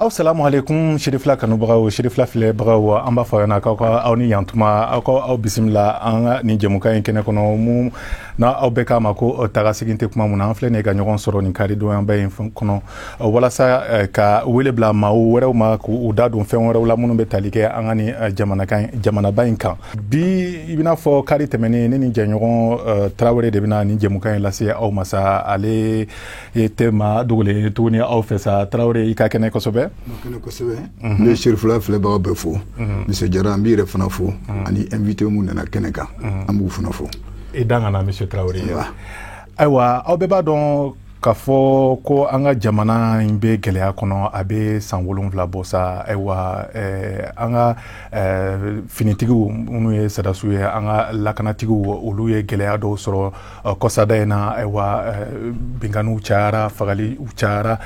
Aw, salamu aleykum, Sirifila kanubagaw, Sirifila filɛbagaw. An b'a fɔ aw ɲɛna k'aw ka aw ni yantuma, aw ka aw bisimila an ka nin jɛmukan in kɛnɛ kɔnɔ, mun na aw bɛɛ k'a ma ko taga segin tɛ kuma mun na. An filɛ nin ye ka ɲɔgɔn sɔrɔ nin karidonyaba in kɔnɔ walasa ka wele bila maaw wɛrɛw ma k'u da don fɛn wɛrɛw la minnu bɛ tali kɛ an ka nin jamanakan jamanaba in kan. Bi, i bɛna fɔ kari tɛmɛnen, ne ni jɛɲɔgɔn Tarawele de bɛna nin jɛmukan in lase aw ma sa. Ale tɛ maa dogolen tuguni aw fɛ sa. Tarawele, i ka kɛnɛ kosɛbɛ. Kɛnɛ kosɛbɛ. N bɛ Sirifila filɛbagaw bɛɛ fo. Monsieur Jara, an b'i yɛrɛ fana fo, ani invité mun nana kɛnɛ kan, an b'u fana fo. I dan ka na, monsieur Tarawele. Ayiwa, aw bɛɛ b'a dɔn k'a fɔ ko an ka jamana in bɛ gɛlɛya kɔnɔ, a bɛ san 7 bɔ sa. Ayiwa, an ka finitigiw minnu ye sɔrɔdasiw ye, an ka lakanatigiw, olu ye gɛlɛya dɔw sɔrɔ kɔsada in na. Ayiwa, binkanniw cayara, fagaliw cayara.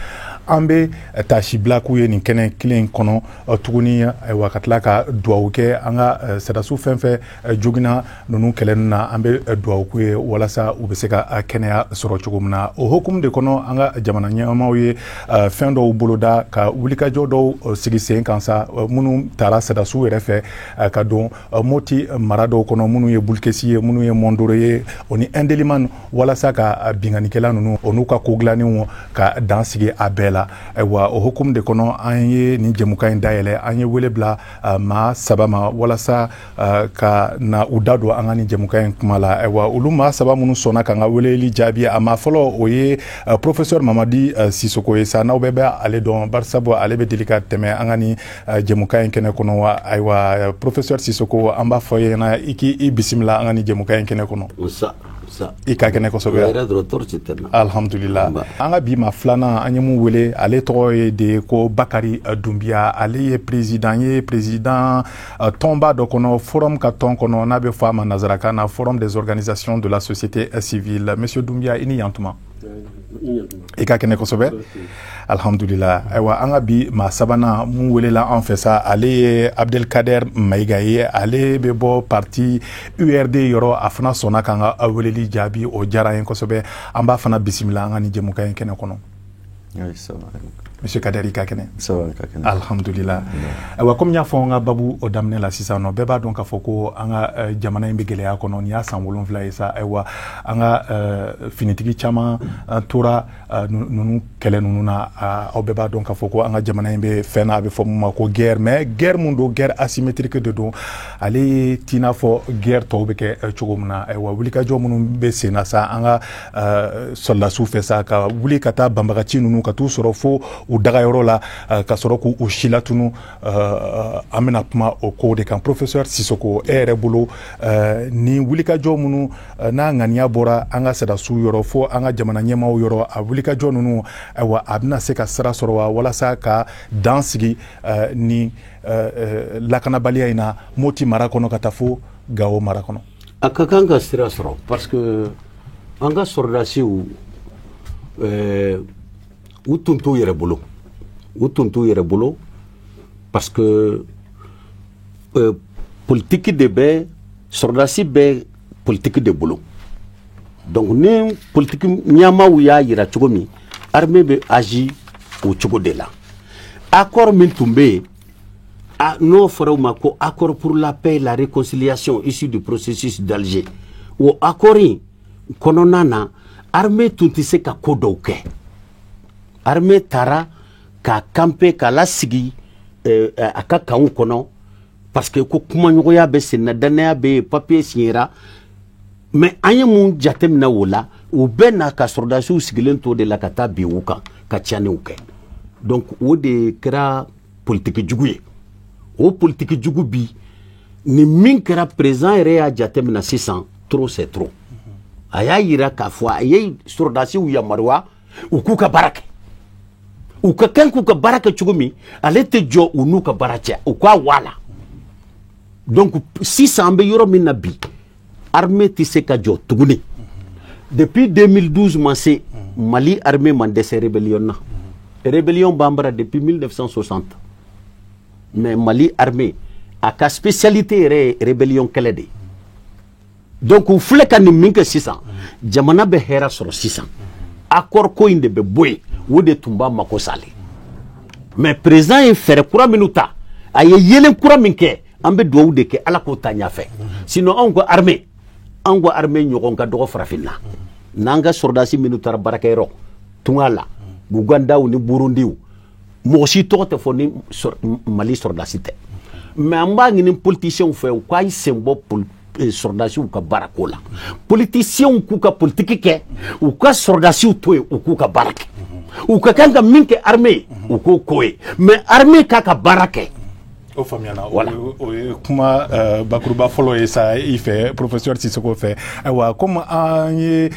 An bɛ taasibila k'u ye nin kɛnɛ kelen in kɔnɔ tuguni. Ayiwa, ka tila ka duwawu kɛ an ka sɔrɔdasiw fɛn fɛn joginna ninnu kɛlɛ ninnu na, an bɛ duwawu k'u ye walasa u bɛ se ka kɛnɛya sɔrɔ cogo min na. O hukumu de kɔnɔ, an ka jamana ɲɛmaaw ye fɛn dɔw boloda ka wulikajɔ dɔw sigi sen kan sa, minnu taara sɔrɔdasiw yɛrɛ fɛ ka don Moti mara dɔw kɔnɔ, minnu ye Bulukesi ye, minnu ye Mɔndoro ye, o ni Indelimane, walasa ka binkannikɛla ninnu o n'u ka ko dilanenw ka dan sigi a bɛɛ la. Ayiwa, o hukumu de kɔnɔ, an ye nin jɛmukan in dayɛlɛ. An ye wele bila maa saba ma walasa ka na u da don an ka nin jɛmukan in kuma la. Ayiwa, olu maa saba minnu sɔnna k'an ka weleli jaabi, a maa fɔlɔ, o ye professeur Mamadi Sisoko ye sa. N'aw bɛɛ bɛ ale dɔn, barisabu ale bɛ deli ka tɛmɛ an ka nin jɛmukan in kɛnɛ kɔnɔ wa. Ayiwa, professeur Sisoko, an b'a fɔ i ɲɛna i k'i bisimila an ka nin jɛmukan in kɛnɛ kɔnɔ. I ka kɛnɛ kosɛbɛ. Alhamdulila. An ka bi ma filanan, an ye mun wele, ale tɔgɔ ye de ko Bakari Dunbiya. Ale ye président ye, président tɔnba dɔ kɔnɔ, forum ka tɔn kɔnɔ, n'a bɛ fɔ a ma nanzarakan na Forum des organisations de la société civile. Monsieur Dunbiya, i ni yantuma, i ka kɛnɛ kosɛbɛ. Alhamdulila. Ayiwa, an ka bi maa sabanan mun welela an fɛ sa, ale ye Abdelkader Mayiga ye. Ale bɛ bɔ parti URD yɔrɔ. A fana sɔnna k'an ka weleli jaabi, o diyara an ye kosɛbɛ. An b'a fana bisimila an ka nin jɛmukan in kɛnɛ kɔnɔ. Monsieur Kader, i ka kɛnɛ. Alhamdulila. Ayiwa, komi n y'a fɔ n ka babu o daminɛ la sisan nɔ, bɛɛ b'a dɔn k'a fɔ ko an ka jamana in bɛ gɛlɛya kɔnɔ. Nin y'a san 7 ye sa. Ayiwa, an ka finitigi caman tora ninnu kɛlɛ ninnu na. Aw bɛɛ b'a dɔn k'a fɔ ko an ka jamana in bɛ fɛn na, a bɛ fɔ mun ma ko guerre. Mais guerre mun don, guerre asymétrique de don. Ale t'i n'a fɔ guerre tɔw bɛ kɛ cogo min na. Ayiwa, wulikajɔ minnu bɛ sen na sa, an ka sɔrɔdasiw fɛ sa, ka wuli ka taa banbagaci ninnu ka t'u sɔrɔ fo u dagayɔrɔ la, ka sɔrɔ k'u si latunu, an bɛna kuma o ko de kan. Professeur Sisoko, e yɛrɛ bolo, ni wulikajɔ minnu n'a ŋaniya bɔra an ka sɔrɔdasiw yɔrɔ fo an ka jamana ɲɛmaaw yɔrɔ, a wulikajɔ ninnu, ayiwa, a bɛna se ka sira sɔrɔ wa, walasa ka dan sigi ni lakanabaliya in na Moti mara kɔnɔ ka taa fo Gawo mara kɔnɔ? A ka kan ka sira sɔrɔ, parce que an ka sɔrɔdasiw, u tun t'u yɛrɛ bolo, u tun t'u yɛrɛ bolo, parce que politiki de bɛ sɔrɔdasi bɛ politiki de bolo. Donc ni politiki ɲɛmaaw y'a yira cogo min, armée bɛ agir o cogo de la. Accord min tun bɛ yen, n'o fɔra u ma ko accord pour la paix et la réconciliation issu du processus d'Alger, o accord in kɔnɔna na, armée tun tɛ se ka ko dɔw kɛ. Armée taara k'a camper, k'a lasigi a ka kanw kɔnɔ, parce que ko kumaɲɔgɔnya bɛ sen na, danaya bɛ yen, papier signera. Mais an ye mun jateminɛ o la? U bɛɛ n'a ka sɔrɔdasiw sigilen to de la ka taa bin u kan, ka tiɲɛniw kɛ. Donc o de kɛra politiki jugu ye. O politiki jugu bi ni min kɛra, président yɛrɛ y'a jateminɛ sisan, trop c'est trop. A y'a yira k'a fɔ a ye sɔrɔdasiw yamaruya u k'u ka baara kɛ, u ka kan k'u ka baara kɛ cogo min, ale tɛ jɔ u n'u ka baara cɛ, u k'a wala. Donc sisan an bɛ yɔrɔ min na bi, armée tɛ se ka jɔ tuguni. Depuis 2012 ma se, Mali armée man dɛsɛ rébellion na. Rébellion b'an bara depuis 1960, mais Mali armée a ka spécialité yɛrɛ ye rébellion kɛlɛ de ye. Donc u filɛ ka nin min kɛ sisan, jamana bɛ hɛrɛ sɔrɔ sisan. Accord ko in de bɛ bɔ yen, o de tun b'a mako sale. Mais président ye fɛɛrɛ kura minnu ta, a ye yelen kura min kɛ, an bɛ dugawu de kɛ, Ala k'o ta ɲɛfɛ. Sinon anw ka armée ɲɔgɔn ka dɔgɔ farafinna. N'an ka sɔrɔdasi minnu taara baarakɛyɔrɔ tunga la, Ugandaw ni Burundiw, mɔgɔ si tɔgɔ tɛ fɔ ni Mali sɔrɔdasi tɛ. Mais an b'a ɲini politiciens fɛ, u k'a sen bɔ sɔrɔdasiw ka baarako la. Politiciens k'u ka politiki kɛ, u ka sɔrɔdasiw to yen, u k'u ka baara kɛ. U ka kan ka min kɛ armée ye, u k'o k'o ye, mais armée k'a ka baara kɛ. O faamuyana. O ye kuma bakuruba fɔlɔ ye sa i fɛ, professeur Sisoko fɛ. Ayiwa, komi an ye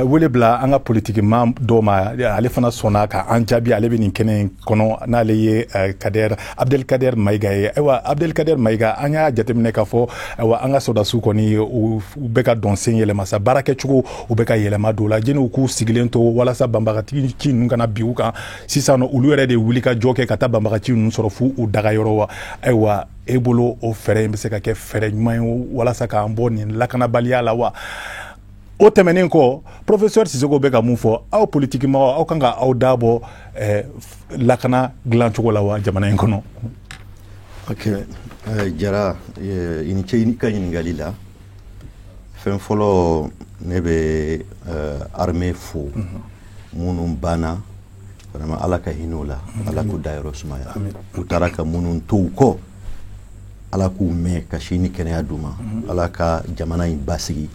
wele bila an ka politiki maa dɔw ma, ale fana sɔnna ka an jaabi. Ale bɛ nin kɛnɛ in kɔnɔ, n'ale ye Kader Abdelkader Mayiga ye. Ayiwa, Abdelkader Mayiga, an y'a jateminɛ k'a fɔ, ayiwa, an ka sɔrɔdasiw kɔni, u bɛ ka dɔn sen yɛlɛma sa, baarakɛcogo u bɛ ka yɛlɛma don la. Jɛnni u k'u sigilen to walasa banbagati ci ninnu kana bin u kan, sisan nɔ olu yɛrɛ de wuli ka jɔ kɛ ka taa banbagaci ninnu sɔrɔ f'u u dagayɔrɔ wa. Ayiwa, e bolo, o fɛɛrɛ in bɛ se ka kɛ fɛɛrɛ ɲuman ye walasa k'an bɔ nin lakanabaliya la wa? O tɛmɛnen kɔ, professeur Sisoko bɛ ka mun fɔ? Aw politiki mɔgɔw, aw kan ka aw da bɔ lakana dilancogo la wa jamana in kɔnɔ? Ok, Jara, i ni ce i ka ɲininkali la. Fɛn fɔlɔ, ne bɛ armée fo. Minnu banna vraiment, Ala ka hinɛ u la, Ala k'u dayɔrɔ sumaya. U taara ka minnu to u kɔ, Ala k'u mɛn ka si ni kɛnɛya d'u ma. Ala ka jamana in basigi,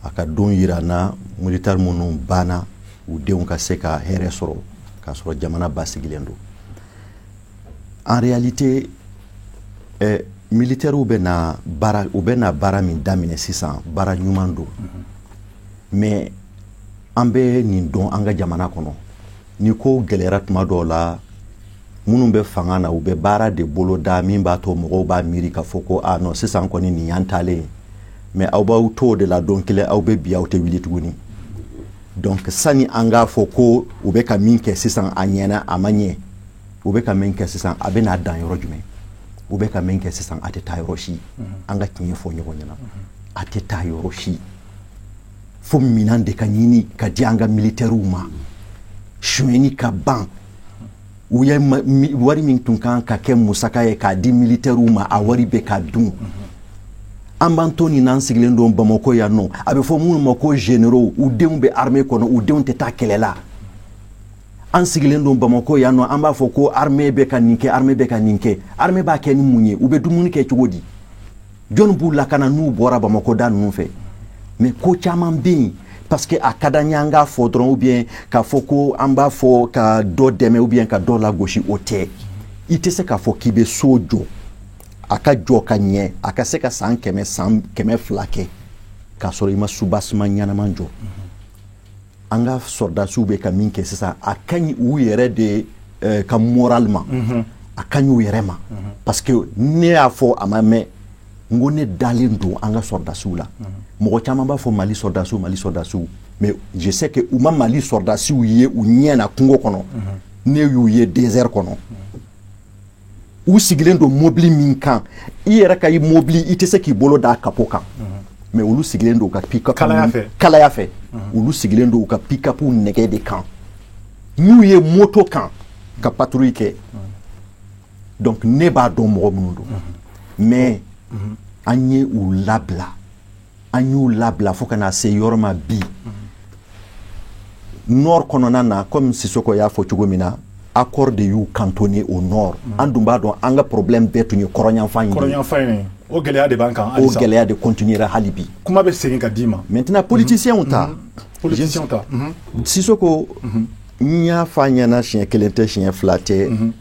a ka don yira na militaire minnu banna, u denw ka se ka hɛrɛ sɔrɔ k'a sɔrɔ jamana basigilen don. En réalité, militaires bɛ na baara, u bɛ na baara min daminɛ sisan, baara ɲuman don. Mais an bɛ nin dɔn, an ka jamana kɔnɔ, ni ko gɛlɛyara tuma dɔw la, minnu bɛ fanga na, u bɛ baara de bolo da min b'a to mɔgɔw b'a miiri k'a fɔ ko ah non, sisan kɔni nin y'an taalen ye. Mais aw b'aw to o de la, don kelen aw bɛ bi, aw tɛ wuli tuguni. Donc sani an k'a fɔ ko u bɛ ka min kɛ sisan, a ɲɛna, a ma ɲɛ, u bɛ ka min kɛ sisan, a bɛ n'a dan yɔrɔ jumɛn? U bɛ ka min kɛ sisan, a tɛ taa yɔrɔ si. An ka tiɲɛ fɔ ɲɔgɔn ɲɛna, a tɛ taa yɔrɔ si. Fo minɛn de ka ɲini ka di an ka militaires ma, sonyɛni ka ban. U ye wari min tun kan ka kɛ musaka ye k'a di militaires ma, a wari bɛ ka dun. An b'an to nin n'an sigilen don Bamakɔ yan nɔ, a bɛ fɔ minnu ma ko généraux, u denw bɛ armée kɔnɔ, u denw tɛ taa kɛlɛ la. An sigilen don Bamakɔ yan nɔ, an b'a fɔ ko armée bɛ ka nin kɛ, armée bɛ ka nin kɛ. Armée b'a kɛ ni mun ye? U bɛ dumuni kɛ cogo di? Jɔnni b'u lakana n'u bɔra Bamakɔ da ninnu fɛ? Mais ko caman bɛ yen, parce que a ka d'an ye an k'a fɔ dɔrɔn, ou bien k'a fɔ ko an b'a fɔ ka dɔ dɛmɛ, ou bien ka dɔ lagosi, o tɛ. I tɛ se k'a fɔ k'i bɛ so jɔ, a ka jɔ ka ɲɛ, a ka se ka san 100, san 200 kɛ, k'a sɔrɔ i ma soubassement ɲɛnama jɔ. An ka sɔrɔdasiw bɛ ka min kɛ sisan, a ka ɲi u yɛrɛ de ka moral ma, a ka ɲi u yɛrɛ ma, parce que ne y'a fɔ a ma mɛn, n ko ne dalen don an ka sɔrɔdasiw la. Mɔgɔ caman b'a fɔ Mali sɔrɔdasiw, Mali sɔrɔdasiw, mais je sais que u ma Mali sɔrɔdasiw ye u ɲɛ na kungo kɔnɔ. Ne y'u ye désert kɔnɔ, u sigilen don mobili min kan, i yɛrɛ ka i mobili, i tɛ se k'i bolo da capot kan, mais olu sigilen don u ka pick-up. Kalaya fɛ. Kalaya fɛ, olu sigilen don u ka pick-up nɛgɛ de kan, n'u ye moto kan ka patrouille kɛ. Donc ne b'a dɔn mɔgɔ minnu don. Mais an ye u labila, an y'u labila fo ka na se yɔrɔ ma bi, nord kɔnɔna na, comme Sisoko y'a fɔ cogo min na, accord de y'u cantonné au nord. An dun b'a dɔn, an ka problème bɛɛ tun ye kɔrɔnyanfan in de ye. Kɔrɔnyanfan in, o gɛlɛya de b'an kan. O halisa. Gɛlɛya de continuera hali bi. Kuma bɛ segin ka d'i ma. Maintenant, politiciens ta. Politiciens ta. Sisoko, n y'a fɔ a ɲɛna siɲɛ kelen tɛ, siɲɛ fila tɛ,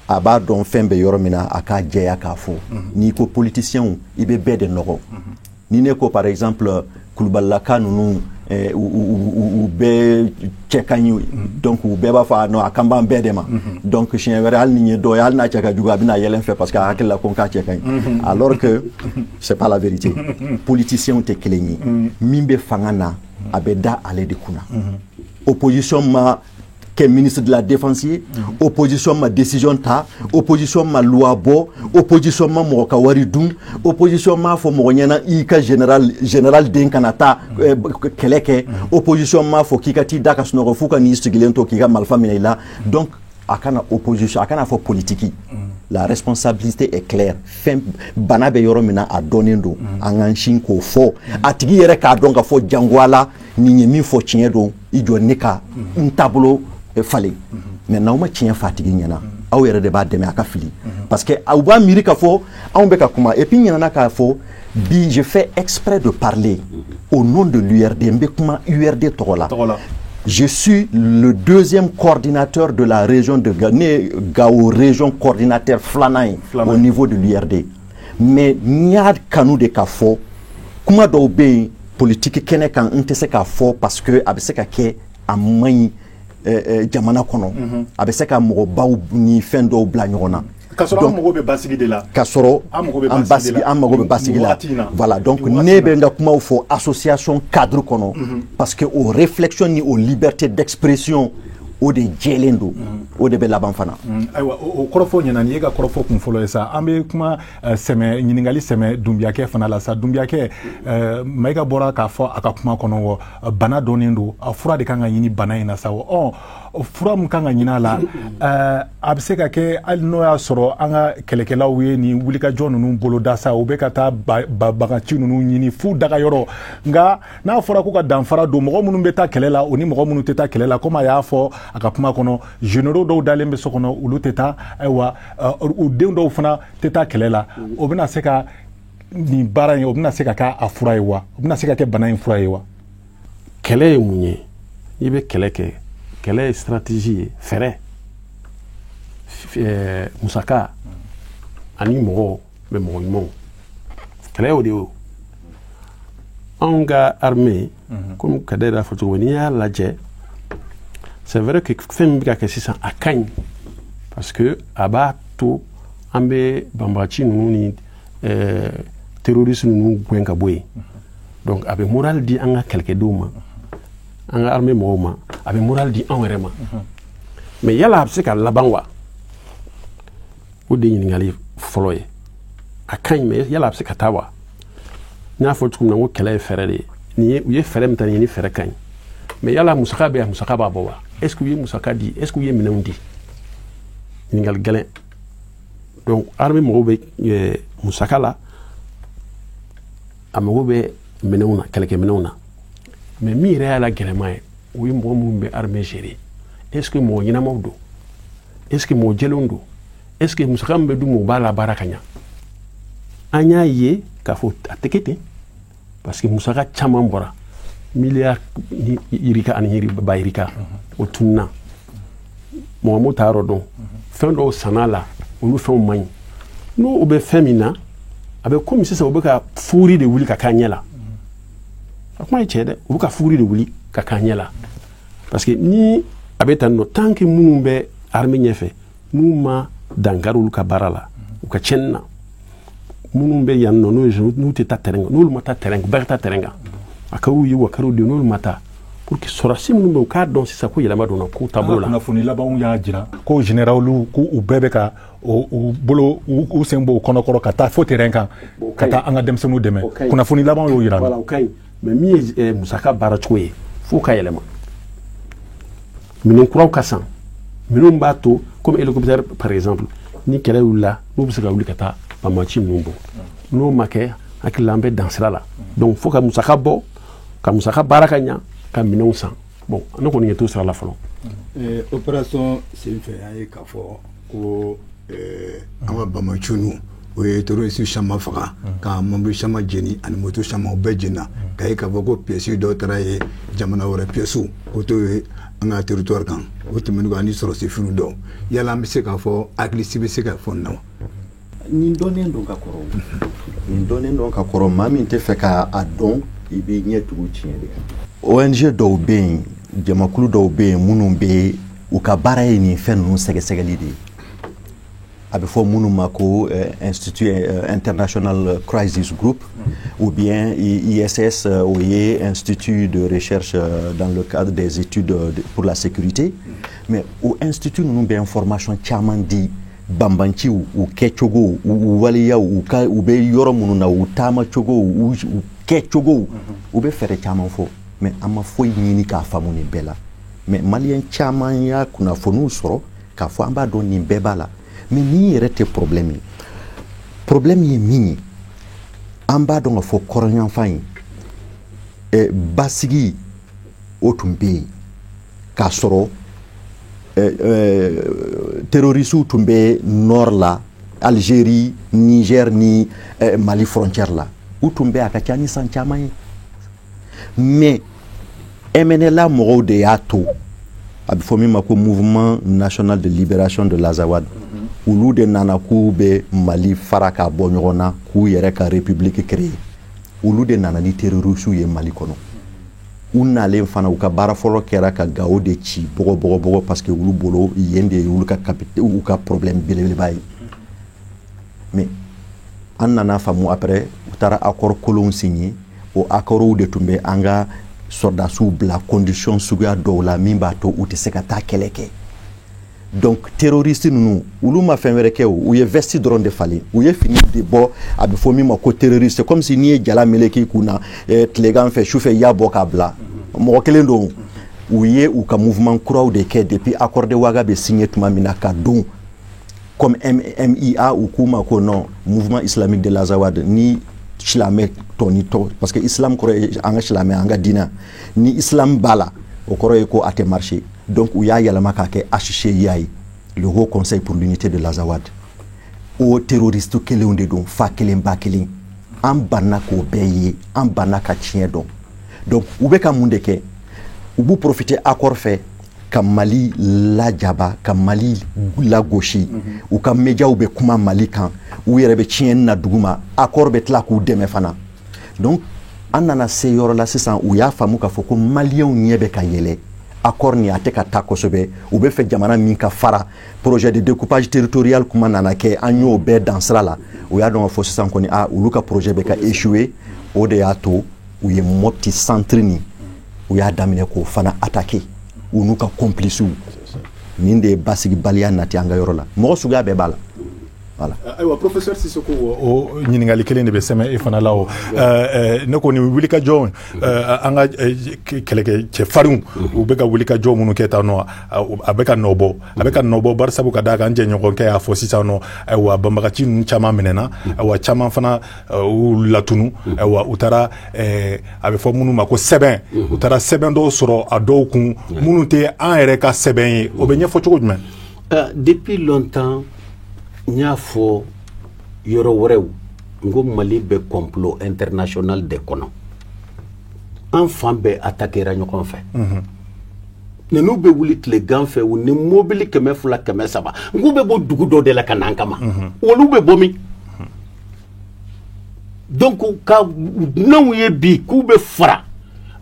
a b'a dɔn fɛn bɛ yɔrɔ min na, a k'a jɛya k'a fɔ. N'i ko politiciens, i bɛ bɛɛ de nɔgɔ. Ni ne ko par exemple kulubalilaka ninnu, u bɛɛ cɛ ka ɲi, donc u bɛɛ b'a fɔ ah non, a kan b'an bɛɛ de ma. Donc siɲɛ wɛrɛ, hali ni ye dɔ ye, hali n'a cɛ ka jugu, a bɛna yɛlɛn fɛ, parce que a hakili la ko n k'a cɛ ka ɲi, alors que c'est pas la vérité. Politiciens tɛ kelen ye. Min bɛ fanga na, a bɛ da ale de kunna. Opposition ma kɛ ministre de la Défense ye, opposition ma décision ta, opposition ma loi bɔ, opposition ma mɔgɔ ka wari dun, opposition m'a fɔ mɔgɔ ɲɛna i ka général den kana taa kɛlɛ kɛ, opposition m'a fɔ k'i ka t'i da ka sunɔgɔ f'u ka n'i sigilen to k'i ka marifa minɛ i la. Donc A kana opposition, a kana fɔ politique. La responsabilité est claire. Fɛn bana bɛ yɔrɔ min na, a dɔnnen don. An k'an sin k'o fɔ a tigi yɛrɛ k'a dɔn k'a fɔ jangoya la, nin ye min fɔ, tiɲɛ don. I jɔ ne ka n taabolo falen. Mais n'aw ma tiɲɛ fɔ a tigi ɲɛna, aw yɛrɛ de b'a dɛmɛ a ka fili, parce que aw b'a miiri k'a fɔ anw bɛ ka kuma. Et puis n ɲinɛna k'a fɔ bi, je fais exprès de parler au nom de l'URD. N bɛ kuma URD tɔgɔ la. Tɔgɔ la. Je suis le deuxième coordinateur de la région de Gao. Ne ye Gao région coordinateur filanan ye Filanan. au niveau de l'URD. Mais n y'a kanu de k'a fɔ kuma dɔw bɛ yen politique kɛnɛ kan, n tɛ se k'a fɔ, parce que a bɛ se ka kɛ a man ɲi jamana kɔnɔ, a bɛ se ka mɔgɔbaw ni fɛn dɔw bila ɲɔgɔn na. K'a sɔrɔ an mago bɛ basigi de la. K'a sɔrɔ An mago bɛ an basigi de la. An mago bɛ basigi Nin la. wagati in na. Voilà, donc Nin wagati ne in na. bɛ n ka kumaw fɔ association cadre kɔnɔ, parce que o réflexion ni o liberté d'expression, o de jɛlen don, o de bɛ laban fana. Ayiwa, o kɔrɔfɔ ɲɛna. Nin ye ka kɔrɔfɔ kun fɔlɔ ye sa. An bɛ kuma sɛmɛ ɲininkali sɛmɛ Dunbiyakɛ fana la sa. Dunbiyakɛ, Mayiga bɔra k'a fɔ a ka kuma kɔnɔ, wɔ bana dɔnnen don, a fura de kan ka ɲini bana in na sa. Wɔ ɔ fura min kan ka ɲini a la, a bɛ se ka kɛ hali n'o y'a sɔrɔ an ka kɛlɛkɛlaw ye nin wulikajɔ ninnu boloda sa, u bɛ ka taa bagaci ninnu ɲini f'u daga yɔrɔ. Nka n'a fɔra ko ka danfara don mɔgɔ minnu bɛ taa kɛlɛ la, o ni mɔgɔ minnu tɛ taa kɛlɛ la, komi a y'a fɔ a ka kuma kɔnɔ, généraux dɔw dalen bɛ so kɔnɔ, olu tɛ taa. Ayiwa, u den dɔw fana tɛ taa kɛlɛ la. O bɛna se ka nin baara in, o bɛna se ka kɛ a fura ye wa? O bɛna se ka kɛ bana in fura ye wa? Kɛlɛ ye mun ye? N'i bɛ kɛlɛ kɛ, kɛlɛ ye stratégie ye, fɛɛrɛ, musaka ani mɔgɔ bɛ, mɔgɔ ɲumanw. Kɛlɛ y'o de ye. O anw ka armée, komi Kader y'a fɔ cogo min, n'i y'a lajɛ, c'est vrai que fɛn min bɛ ka kɛ sisan, a ka ɲi, parce que a b'a to an bɛ banbagaci ninnu ni terroriste ninnu gɛn ka bɔ yen. Donc a bɛ moral di an ka kɛlɛkɛdenw ma, an ka armée mɔgɔw ma, a bɛ moral di anw yɛrɛ ma. Mais yala a bɛ se ka laban wa? O de ye ɲininkali fɔlɔ ye. A ka ɲi, mais yala a bɛ se ka taa wa? N y'a fɔ cogo min na, n ko kɛlɛ ye fɛɛrɛ de ye. Nin ye, u ye fɛɛrɛ min ta nin ye, ni fɛɛrɛ ka ɲi, mais yala musaka bɛ yan, musaka b'a bɔ wa? Est ce que u ye musaka di? Est ce que u ye minɛnw di? Ɲininkali gɛlɛn. Donc armée mago bɛ musaka la, a mago bɛ minɛnw na, kɛlɛkɛminɛnw na. Mais min yɛrɛ y'a la gɛlɛma ye, o ye mɔgɔ minnu bɛ armée gérer. Est ce que mɔgɔ ɲɛnamaw don? Est ce que mɔgɔ jɛlenw don? Est ce que musaka min bɛ d'u ma, u b'a labaara ka ɲa? An y'a ye k'a fɔ a tɛ kɛ ten, parce que musaka caman bɔra, miliyari ni yirika ani yiri ba yirika, o tununa, mɔgɔ m'o ta yɔrɔ dɔn. Fɛn dɔw sanna la, olu fɛnw man ɲi. N'o bɛ fɛn min na, a bɛ komi sisan u bɛ ka fuguri de wuli ka k'a ɲɛ la. A kuma ye tiɲɛ dɛ, u bɛ ka fuguri de wuli ka k'a ɲɛ la, parce que ni a bɛ tan nɔ, tant que minnu bɛ armée ɲɛfɛ, n'u ma dankari olu ka baara la, u ka tiɲɛni na, minnu bɛ yan nɔ, n'o ye n'u tɛ taa terrain kan, n'olu ma taa terrain kan, bɛɛ ka taa terrain kan, a ka ye wa kɛra den, n'olu ma taa, pour que sɔrɔdasi minnu bɛ, u k'a dɔn sisan ko yɛlɛma donna ko taabolo la. Kunnafoni labanw y'a jira ko généraux ko u bɛɛ bɛ ka u bolo, u sen bɔ u kɔnɔkɔrɔ ka taa fo terrain kan, ka taa an ka denmisɛnninw dɛmɛ. Kunnafoni labanw y'o jira. Voilà, o ka ɲi. Mais min ye musaka baara cogo ye, f'o ka yɛlɛma, minɛn kuraw ka san, minnu b'a to comme hélicoptère par exemple, ni kɛlɛ wulila, n'u bɛ se ka wuli ka taa banbaanci ninnu bɔ. N'o ma kɛ, hakili la an bɛ dan sira la. Donc fo ka musaka bɔ, ka musaka baara ka ɲa, ka minɛnw san. Bon, ne kɔni ɲɛ t'o sira la fɔlɔ. Opération senfɛ, an ye k'a fɔ ko an ka banbaanci ninnu, o ye terroriste caman faga, ka mobili caman jeni ani moto caman, o bɛɛ jenina. K'a ye k'a fɔ ko pièces dɔw taara ye jamana wɛrɛ pièces, k'o t'o ye an ka territoire kan. O tɛmɛnen kɔ, ani sɔrɔsi finiw dɔw. Yala an bɛ se k'a fɔ hakili bɛ se ka fɔ nin na wa? Nin dɔnnen don ka kɔrɔ, nin dɔnnen don ka kɔrɔ. Maa min tɛ fɛ k'a dɔn, i b'i ɲɛ tugu tiɲɛ de kan. ONG dɔw bɛ yen, jamakulu dɔw bɛ yen, minnu bɛ u ka baara ye nin fɛn ninnu sɛgɛsɛgɛli de ye. A bɛ fɔ minnu ma ko Institut International Crisis Group ou bien ISS, o ye Institut de recherche dans le cadre des études pour la sécurité. Mais o institut ninnu bɛ information caman di banbanciw, u kɛcogo, u waleyaw, u ka u bɛ yɔrɔ minnu na, u taamacogo, u kɛcogo, u bɛ fɛɛrɛ caman fɔ. Mais an ma foyi ɲini k'a faamu nin bɛɛ la. Mais maliyɛn caman y'a kunnafoniw sɔrɔ. K'a fɔ an b'a dɔn nin bɛɛ b'a la, mais nin yɛrɛ tɛ problème ye. Problème ye min ye, an b'a dɔn k'a fɔ kɔrɔnyanfan ye basigi o tun bɛ yen k'a sɔrɔ terroristew tun bɛ nord la, Algérie, Niger ni Mali frontière la. U tun bɛ a ka ca ni san caman ye, mais MNLA mɔgɔw de y'a to, a bɛ fɔ min ma ko Mouvement national de libération de l'Azawad, olu de nana k'u bɛ Mali fara k'a bɔ ɲɔgɔn na, k'u yɛrɛ ka république créer. Olu de nana ni terroristew ye Mali kɔnɔ. U nalen fana, u ka baara fɔlɔ kɛra ka Gawo de ci bɔgɔ bɔgɔ bɔgɔ, parce que olu bolo yen de ye olu ka u ka problème belebeleba ye. Mais an nana faamu après, u taara accord kolonw signé. O accords de tun bɛ an ka sɔrɔdasiw bila condition suguya dɔw la min b'a to u tɛ se ka taa kɛlɛ kɛ. Donc terroriste ninnu, olu ma fɛn wɛrɛ kɛ, o u ye veste dɔrɔn de falen, u ye fini de bɔ, a bɛ fɔ min ma ko terroriste. Comme si n'i ye jala meleke i kun na tilegan fɛ, sufɛ i y'a bɔ k'a bila, mɔgɔ kelen don. U ye u ka mouvement kuraw de kɛ depuis accord de Ouaga bɛ signé tuma min na ka don comme MIA, u k'u ma ko non, Mouvement islamique de l'Azawad, ni silamɛ tɔ ni tɔ, parce que islam kɔrɔ ye an ka silamɛ, an ka diinɛ, ni islam b'a la, o kɔrɔ ye ko a tɛ marcher. Donc u y'a yɛlɛma k'a kɛ HCUA ye, le Haut Conseil pour l'unité de l'Azawad. O terroriste kelenw de don, fa kelen ba kelen. An banna k'o bɛɛ ye, an banna ka tiɲɛ dɔn. Donc u bɛ ka mun de kɛ? U b'u profiter accord fɛ ka Mali lajaba, ka Mali lagosi. U ka médiaw bɛ kuma Mali kan, u yɛrɛ bɛ tiɲɛni na dugu ma, accord bɛ tila k'u dɛmɛ fana. Donc an nana se yɔrɔ la sisan, u y'a faamu k'a fɔ ko maliyɛnw ɲɛ bɛ ka yɛlɛ accord nin, a tɛ ka taa kosɛbɛ. U bɛ fɛ jamana min ka fara, projet de découpage territorial kuma nana kɛ, an y'o bɛɛ dan sira la. U y'a dɔn k'a fɔ sisan kɔni, a olu ka projet bɛ ka échouer. O de y'a to u ye Mopti centre nin, u y'a daminɛ k'o fana attaquer, u n'u ka complices. Nin de ye basigibaliya nati an ka yɔrɔ la, mɔgɔ suguya bɛɛ b'a la. Voilà. Ayiwa, professeur Sissoko, o ɲininkali kelen de bɛ sɛmɛ e fana la. O ne ko nin wulikajɔ, an ka kɛlɛkɛ cɛfarinw, u bɛ ka wulikajɔ minnu kɛ tan nɔ, a bɛ ka nɔ bɔ, a bɛ ka nɔ bɔ, barisabu ka d'a kan, n jɛɲɔgɔnkɛ y'a fɔ sisan nɔ, ayiwa, banbagaci ninnu caman minɛna, ayiwa, caman fana u latunu, ayiwa, u taara, a bɛ fɔ minnu ma ko sɛbɛn, u taara sɛbɛn dɔw sɔrɔ a dɔw kun minnu tɛ an yɛrɛ ka sɛbɛn ye. O bɛ ɲɛfɔ cogo jumɛn? Depuis longtemps, n y'a fɔ yɔrɔ wɛrɛw, n ko Mali bɛ complot international de kɔnɔ. An fan bɛɛ attaquera ɲɔgɔn fɛ. Ninnu bɛ wuli tilegan fɛ, u ni mobili 200, 300, n k'u bɛ bɔ dugu dɔ de la ka na an kama. Olu bɛ bɔ min? Donc ka dunanw ye bi k'u bɛ fara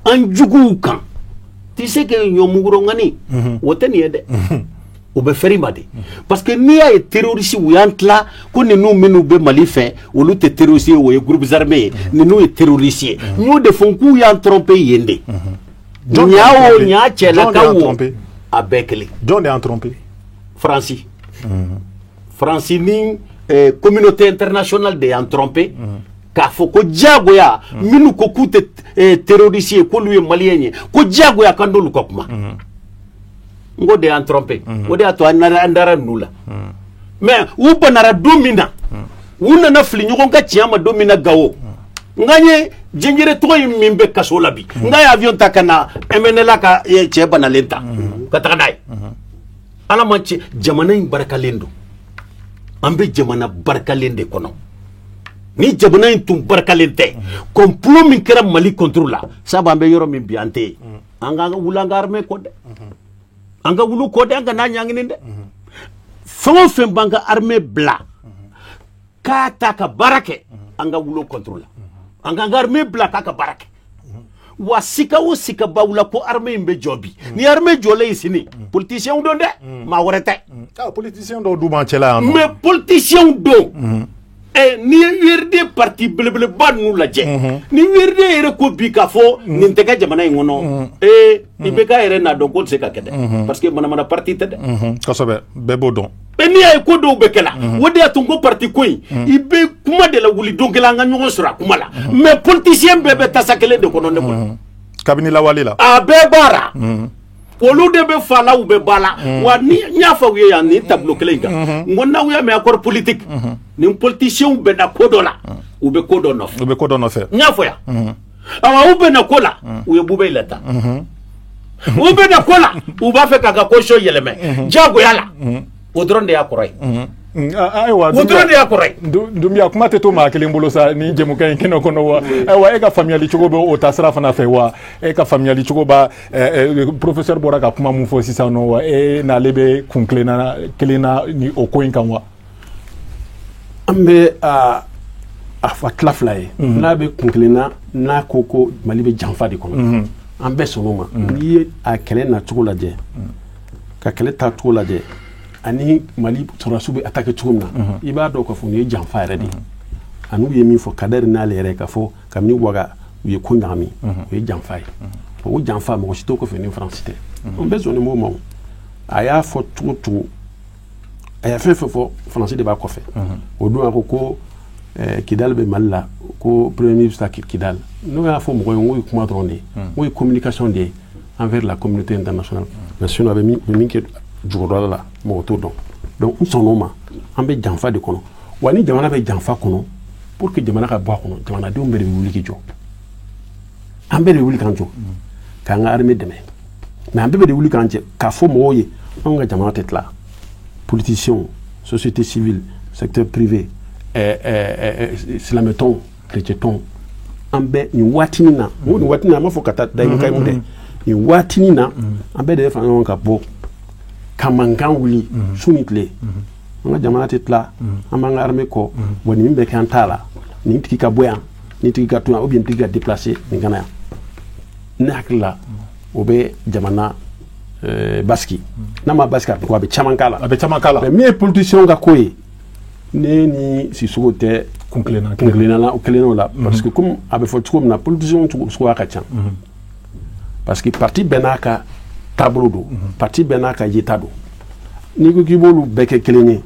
an juguw kan, tu sais que ɲɔmugurɔŋani o tɛ nin ye dɛ, o bɛ fɛrɛ ma de, parce que n'i y'a ye terroriste u y'an tila ko ninnu minnu bɛ Mali fɛ, olu tɛ terroriste ye, o ye groupes armés ye, ninnu ye terroriste ye. N y'o de fɔ, n k'u y'an tromper yen de. Ɲa o ɲa, cɛlakaw o, a bɛɛ kelen. Jɔn de y'an tromper? Faransi, Faransi ni communauté internationale de y'an tromper k'a fɔ ko diyagoya minnu ko k'u tɛ terroriste ye, k'olu ye maliyɛn ye, ko diyagoya kan n'olu ka kuma. N ko de y'an trompé, o de y'a to an dara ninnu la. Mais u banara don min na, u nana fili ɲɔgɔn ka tiɲɛ ma don min na Gawo, n k'an ye Jɛnjɛrɛ tɔgɔ in min bɛ kaso la bi, n k'a ye avion ta ka na MNLA ka cɛ banalen ta ka taga n'a ye. Ala ma cɛ, jamana in barikalen don, an bɛ jamana barikalen de kɔnɔ. Ni jamana in tun barikalen tɛ, complot min kɛra Mali contre la, sabu an bɛ yɔrɔ min bi, an tɛ yen. An ka wuli an ka armée kɔ dɛ, an ka wulu kɔ dɛ, an ka n'a ɲangini dɛ. Fɛn o fɛn b'an ka armée bila k'a ta ka baara kɛ, an ka wulu contre la, an k'an ka armée bila k'a ka baara kɛ. Wa sika o sika b'aw la ko armée in bɛ jɔ bi, ni armée jɔlen ye sini, politiciens don dɛ, maa wɛrɛ tɛ. Ah, politiciens dɔw dun b'an cɛla yan nɔ. Mais politiciens don. N'i ye URD parti belebeleba ninnu lajɛ, ni URD yɛrɛ ko bi k'a fɔ nin tɛ kɛ jamana in kɔnɔ, IBK yɛrɛ n'a dɔn k'o tɛ se ka kɛ dɛ, parce que manamana parti tɛ dɛ. Kosɛbɛ, bɛɛ b'o dɔn. N'i y'a ye ko dɔw bɛ kɛ la, o de y'a to n ko parti ko in, i bɛ kuma de la wuli don kelen an ka ɲɔgɔn sɔrɔ a kuma la, mais politicien bɛɛ bɛ tasa kelen de kɔnɔ ne bolo. Kabini lawale la. A bɛɛ b'a la. Olu de bɛ fa la, u bɛ ba la. Wa ni n y'a fɔ u ye yan nin tableau kelen in kan, n ko n'aw y'a mɛn accord politique, ni politiciens bɛnna ko dɔ la, u bɛ ko dɔ nɔfɛ. U bɛ ko dɔ nɔfɛ. N y'a fɔ yan. Awa, u bɛnna ko la, u ye Boubèye lata. U bɛnna ko la, u b'a fɛ k'a ka constitution yɛlɛmɛ diyagoya la. O dɔrɔn de y'a kɔrɔ ye. Ayiwa, O dɔrɔn de y'a kɔrɔ ye. Dunbiya, kuma tɛ to maa kelen bolo sa ni jɛmukan in kɛnɛ kɔnɔ wa. Ayiwa, e ka faamuyali cogo bɛ o taasira fana fɛ wa? E ka faamuyali cogo b'a professeur bɔra ka kuma mun fɔ sisan nɔ wa, e n'ale bɛ kun kelenna kelen na ni o ko in kan wa? An bɛ a fɔ tila fila ye. N'a bɛ kun kelen na, n'a ko ko Mali bɛ janfa de kɔnɔ, an bɛɛ sɔnn'o ma. N'i ye a kɛlɛ nacogo lajɛ, ka kɛlɛ taacogo lajɛ, ani Mali sɔrɔdasiw bɛ attaquer cogo min na, i b'a dɔn k'a fɔ nin ye janfa yɛrɛ de ye. Ani u ye min fɔ Kadɛri n'ale yɛrɛ, k'a fɔ kabini Waga u ye ko ɲagami, o ye janfa ye. O janfa, mɔgɔ si t'o kɔfɛ ni Faransi tɛ. An bɛɛ sɔnnen b'o ma. O a y'a fɔ cogo cogo, a ye fɛn fɛn fɔ, Faransi de b'a kɔfɛ. O don a ko ko Kidali bɛ Mali la, ko premier ministre ta Kidali. N'o y'a fɔ mɔgɔ ye, n k'o ye kuma dɔrɔn de ye, n k'o ye communication de ye envers la communauté internationale. Mais sinon a bɛ min kɛ jukɔrɔla la, mɔgɔ t'o dɔn. Donc n sɔnn'o ma, an bɛ janfa de kɔnɔ. Wa ni jamana bɛ janfa kɔnɔ, pour que jamana ka bɔ a kɔnɔ, jamanadenw bɛɛ de bɛ wuli k'i jɔ. An bɛɛ de bɛ wuli k'an jɔ k'an ka armée dɛmɛ. Mais an bɛɛ de wuli k'an jɛ k'a fɔ mɔgɔw ye, anw ka jamana tɛ tila. Politiciens, société civile, secteur privé, silamɛtɔnw, chrétien, an bɛɛ nin waatinin na, n ko nin waatinin na, an b'a fɔ ka taa dayimu kayimu dɛ, nin waatinin na, an bɛɛ de bɛ fara ɲɔgɔn kan ka bɔ ka mankan wuli su ni tile. An ka jamana tɛ tila, an b'an ka armée kɔ. Wa nin min bɛ kɛ, an t'a la. Nin tigi ka bɔ yan, nin tigi ka to yan, ou bien nin tigi ka déplacer, nin ka na yan. Ne hakili la, o bɛ jamana basigi. N'a ma basigi, a bɛ caman k'a la. A bɛ caman k'a la. Mais min ye politicien ka ko ye, ne ni Sisoko tɛ kun kelenna. Kun kelenna la, kelenna o la, parce que comme a bɛ fɔ cogo min na, politicien suguya ka ca, parce que parti bɛɛ n'a ka taabolo don, parti bɛɛ n'a ka yeta don. N'i ko k'i b'olu bɛɛ kɛ kelen ye,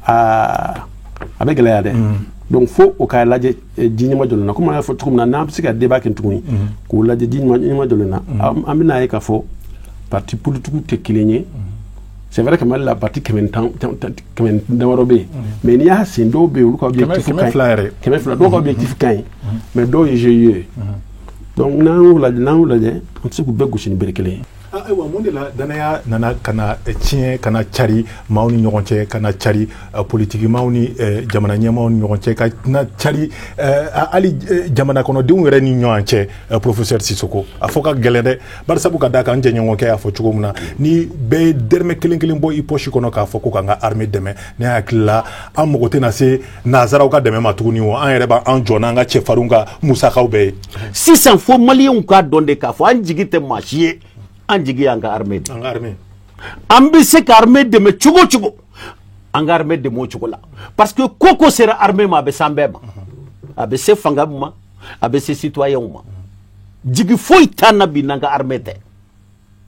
aa, a bɛ gɛlɛya dɛ. Donc fo o k'a lajɛ ji ɲɛma jɔlen na. Komi an y'a fɔ cogo min na, n'an bɛ se ka débat kɛ tuguni k'o lajɛ ji ɲɛma jɔlen na, an bɛna ye k'a fɔ parti politique tɛ kelen ye. C'est vrai que Mali la, parti 110, 100 damadɔ bɛ yen, mais n'i y'a sen, dɔw bɛ yen, olu ka objectif ka ɲi. 200 yɛrɛ. 200. Dɔw ka objectif ka ɲi, mais dɔw ye GIE ye. Donc n'an y'o lajɛ, an tɛ se k'u bɛɛ gosi ni bere kelen ye. Ayiwa, mun de la danaya nana ka na tiɲɛ, ka na cari maaw ni ɲɔgɔn cɛ, ka na cari politiki maaw ni jamana ɲɛmaaw ni ɲɔgɔn cɛ, ka na cari hali jamana kɔnɔdenw yɛrɛ ni ɲɔgɔn cɛ? Professeur Sisoko, a fɔ ka gɛlɛn dɛ, barisabu ka d'a kan n jɛɲɔgɔnkɛ y'a fɔ cogo min na, ni bɛɛ ye dɛrɛmɛ kelen kelen bɔ i poche kɔnɔ k'a fɔ ko k'an ka armée dɛmɛ, ne hakili la an mago tɛna se nanzaraw ka dɛmɛ ma tuguni. O an yɛrɛ b'an jɔ n'an ka cɛfarinw ka musakaw bɛɛ ye. Sisan fo maliyɛnw k'a dɔn de k'a fɔ an jigi tɛ maa si ye, an jigi y'an ka armée de. An ka armée. An bɛ se ka armée dɛmɛ cogo o cogo, an ka armée dɛmɛ o cogo la, parce que ko ko sera armée ma, a bɛ s'an bɛɛ ma, a bɛ se fanga ma, a bɛ se citoyenw ma. Jigi foyi t'an na bi n'an ka armée tɛ,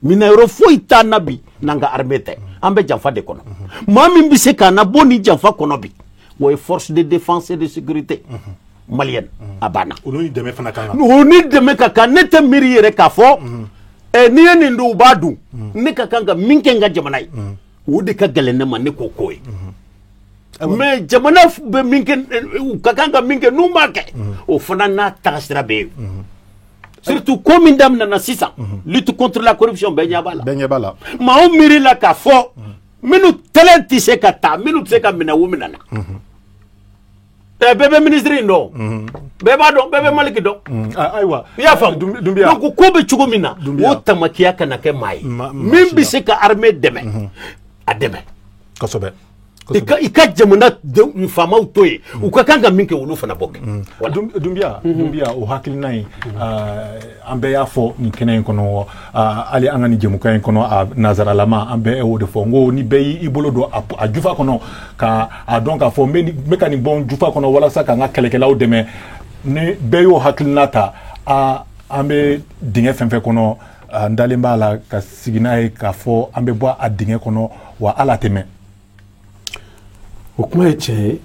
minɛyɔrɔ foyi t'an na bi n'an ka armée tɛ. An bɛ janfa de kɔnɔ. Maa min bɛ se k'an nabɔ ni janfa kɔnɔ bi, o ye force de défense et de sécurité malienne. A banna. Olu ni dɛmɛ fana kan kan. O ni dɛmɛ ka kan. Ne tɛ miiri yɛrɛ k'a fɔ n'i ye nin dun, u b'a dun. Ne ka kan ka min kɛ n ka jamana ye, o de ka gɛlɛn ne ma, ne k'o ko ye. Mais jamana bɛ min kɛ, u ka kan ka min kɛ, n'u m'a kɛ, o fana n'a tagasira bɛ yen. Surtout ko min daminɛna sisan, lutte contre la corruption, bɛɛ ɲɛ b'a la. Bɛɛ ɲɛ b'a la. Maaw miiri la k'a fɔ minnu tɛlɛn tɛ se ka taa, minnu tɛ se ka minɛ, u minɛna. Bɛɛ bɛ ministre in dɔn, bɛɛ b'a dɔn, bɛɛ bɛ Maliki dɔn. Ayiwa. I y'a faamu? Dunbiya. Donc ko bɛ cogo min na, Dunbiya. o tamakiya kana kɛ maa ye. Maa min si bɛ la. se ka armée dɛmɛ, a dɛmɛ. I ka jamana faamaw to yen, u ka kan ka min kɛ, olu fana b'o kɛ. Voilà. Dunbiya, Dunbiya, o hakilina in, an bɛɛ y'a fɔ nin kɛnɛ in kɔnɔ, hali an ka nin jɛmukan in kɔnɔ, a nazaralama, an bɛɛ y'o de fɔ. N ko ni bɛɛ y'i bolo don a jufa kɔnɔ ka a dɔn k'a fɔ n bɛ ka nin bɔ n jufa kɔnɔ walasa k'an ka kɛlɛkɛlaw dɛmɛ, ni bɛɛ y'o hakilina ta, an bɛ dingɛ fɛn fɛn kɔnɔ, n dalen b'a la ka sigi n'a ye k'a fɔ an bɛ bɔ a dingɛ kɔnɔ wa ala tɛ mɛn. O kuma ye tiɲɛ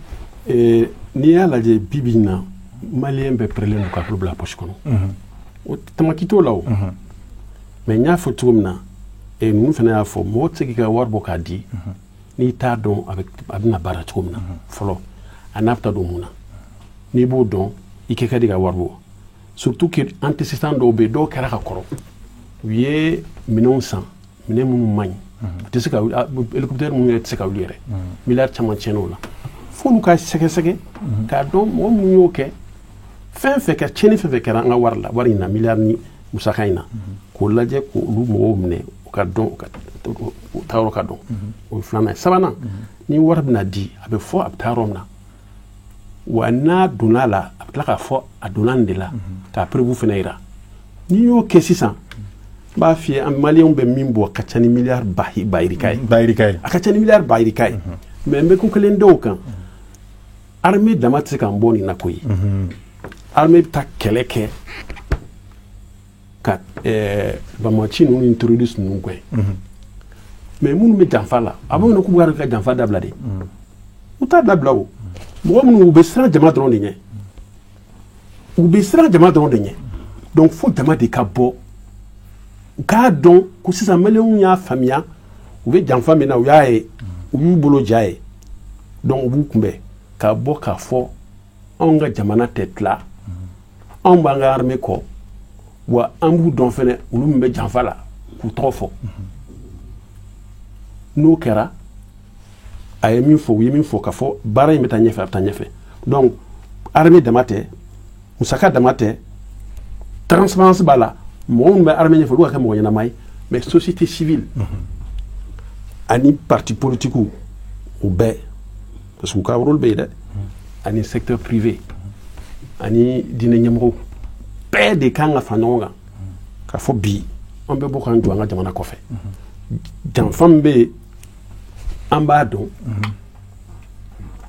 ye. N'i y'a lajɛ bi bi in na, maliyɛn bɛɛ pɛrɛlen don k'a bolo bila poche kɔnɔ. O tamaki t'o la o. Mais n y'a fɔ cogo min na Ninnu fana y'a fɔ, mɔgɔ tɛ se k'i ka wari bɔ k'a di n'i t'a dɔn a bɛna baara cogo min na fɔlɔ, a n'a bɛ taa don mun na. N'i b'o dɔn, i kɛ ka di ka wari bɔ, surtout que antécédent dɔw bɛ yen, dɔw kɛra ka kɔrɔ, u ye minɛnw san, minɛn minnu man ɲi, u tɛ se ka hélicoptère minnu yɛrɛ tɛ se ka wuli yɛrɛ, miliyari caman tiɲɛna o la. F'olu ka sɛgɛsɛgɛ k'a dɔn mɔgɔ minnu y'o kɛ, fɛn fɛn kɛ, tiɲɛni fɛn fɛn kɛra an ka wari la, wari in na, miliyari ni musaka in na, k'o lajɛ, k'olu mɔgɔw minɛ, u ka dɔn, u ka taa yɔrɔ ka dɔn. O ye filanan ye. Sabanan, ni wari bɛna di, a bɛ fɔ a bɛ taa yɔrɔ min na, wa n'a donna a la, a bɛ tila k'a fɔ a donna nin de la, k'a preuve fana yira. N'i y'o kɛ sisan, n b'a f'i ye, an maliyɛnw bɛ min bɔ, a ka ca ni miliyari ba yirika ye. Ba yirika ye. A ka ca ni miliyari ba yirika ye. Mais n bɛ ko kelen dɔw kan, armée dama tɛ se k'an bɔ nin na koyi. Armée bɛ taa kɛlɛ kɛ ka banbaanci ninnu ni terroriste ninnu gɛn, mais minnu bɛ janfa la, a b'o k'u bɛ ka janfa dabila de, u t'a dabila. O mɔgɔ minnu, u bɛ siran jama dɔrɔn de ɲɛ, u bɛ siran jama dɔrɔn de ɲɛ. Donc fo jama de ka bɔ, u k'a dɔn ko sisan maliyɛnw y'a faamuya, u bɛ janfa min na, u y'a ye, u y'u bolo ja ye. Donc u b'u kunbɛn ka bɔ k'a fɔ anw ka jamana tɛ tila, anw b'an ka armée kɔ, wa an b'u dɔn fɛnɛ, olu min bɛ janfa la, k'u tɔgɔ fɔ. N'o kɛra, a ye min fɔ, u ye min fɔ, k'a fɔ baara in bɛ taa ɲɛfɛ, a bɛ taa ɲɛfɛ. Donc armée dama tɛ, musaka dama tɛ, transparence b'a la, mɔgɔ minnu bɛ armée ɲɛfɛ, olu ka kɛ mɔgɔ ɲɛnama ye. Mais société civile ani parti politique, u bɛɛ, parce que u ka rôle bɛ yen dɛ, ani secteur privé ani diinɛ ɲɛmɔgɔw bɛɛ de kan ka fara ɲɔgɔn kan k'a fɔ bi an bɛ bɔ k'an jɔ an ka jamana kɔfɛ. Janfa min bɛ yen, an b'a dɔn.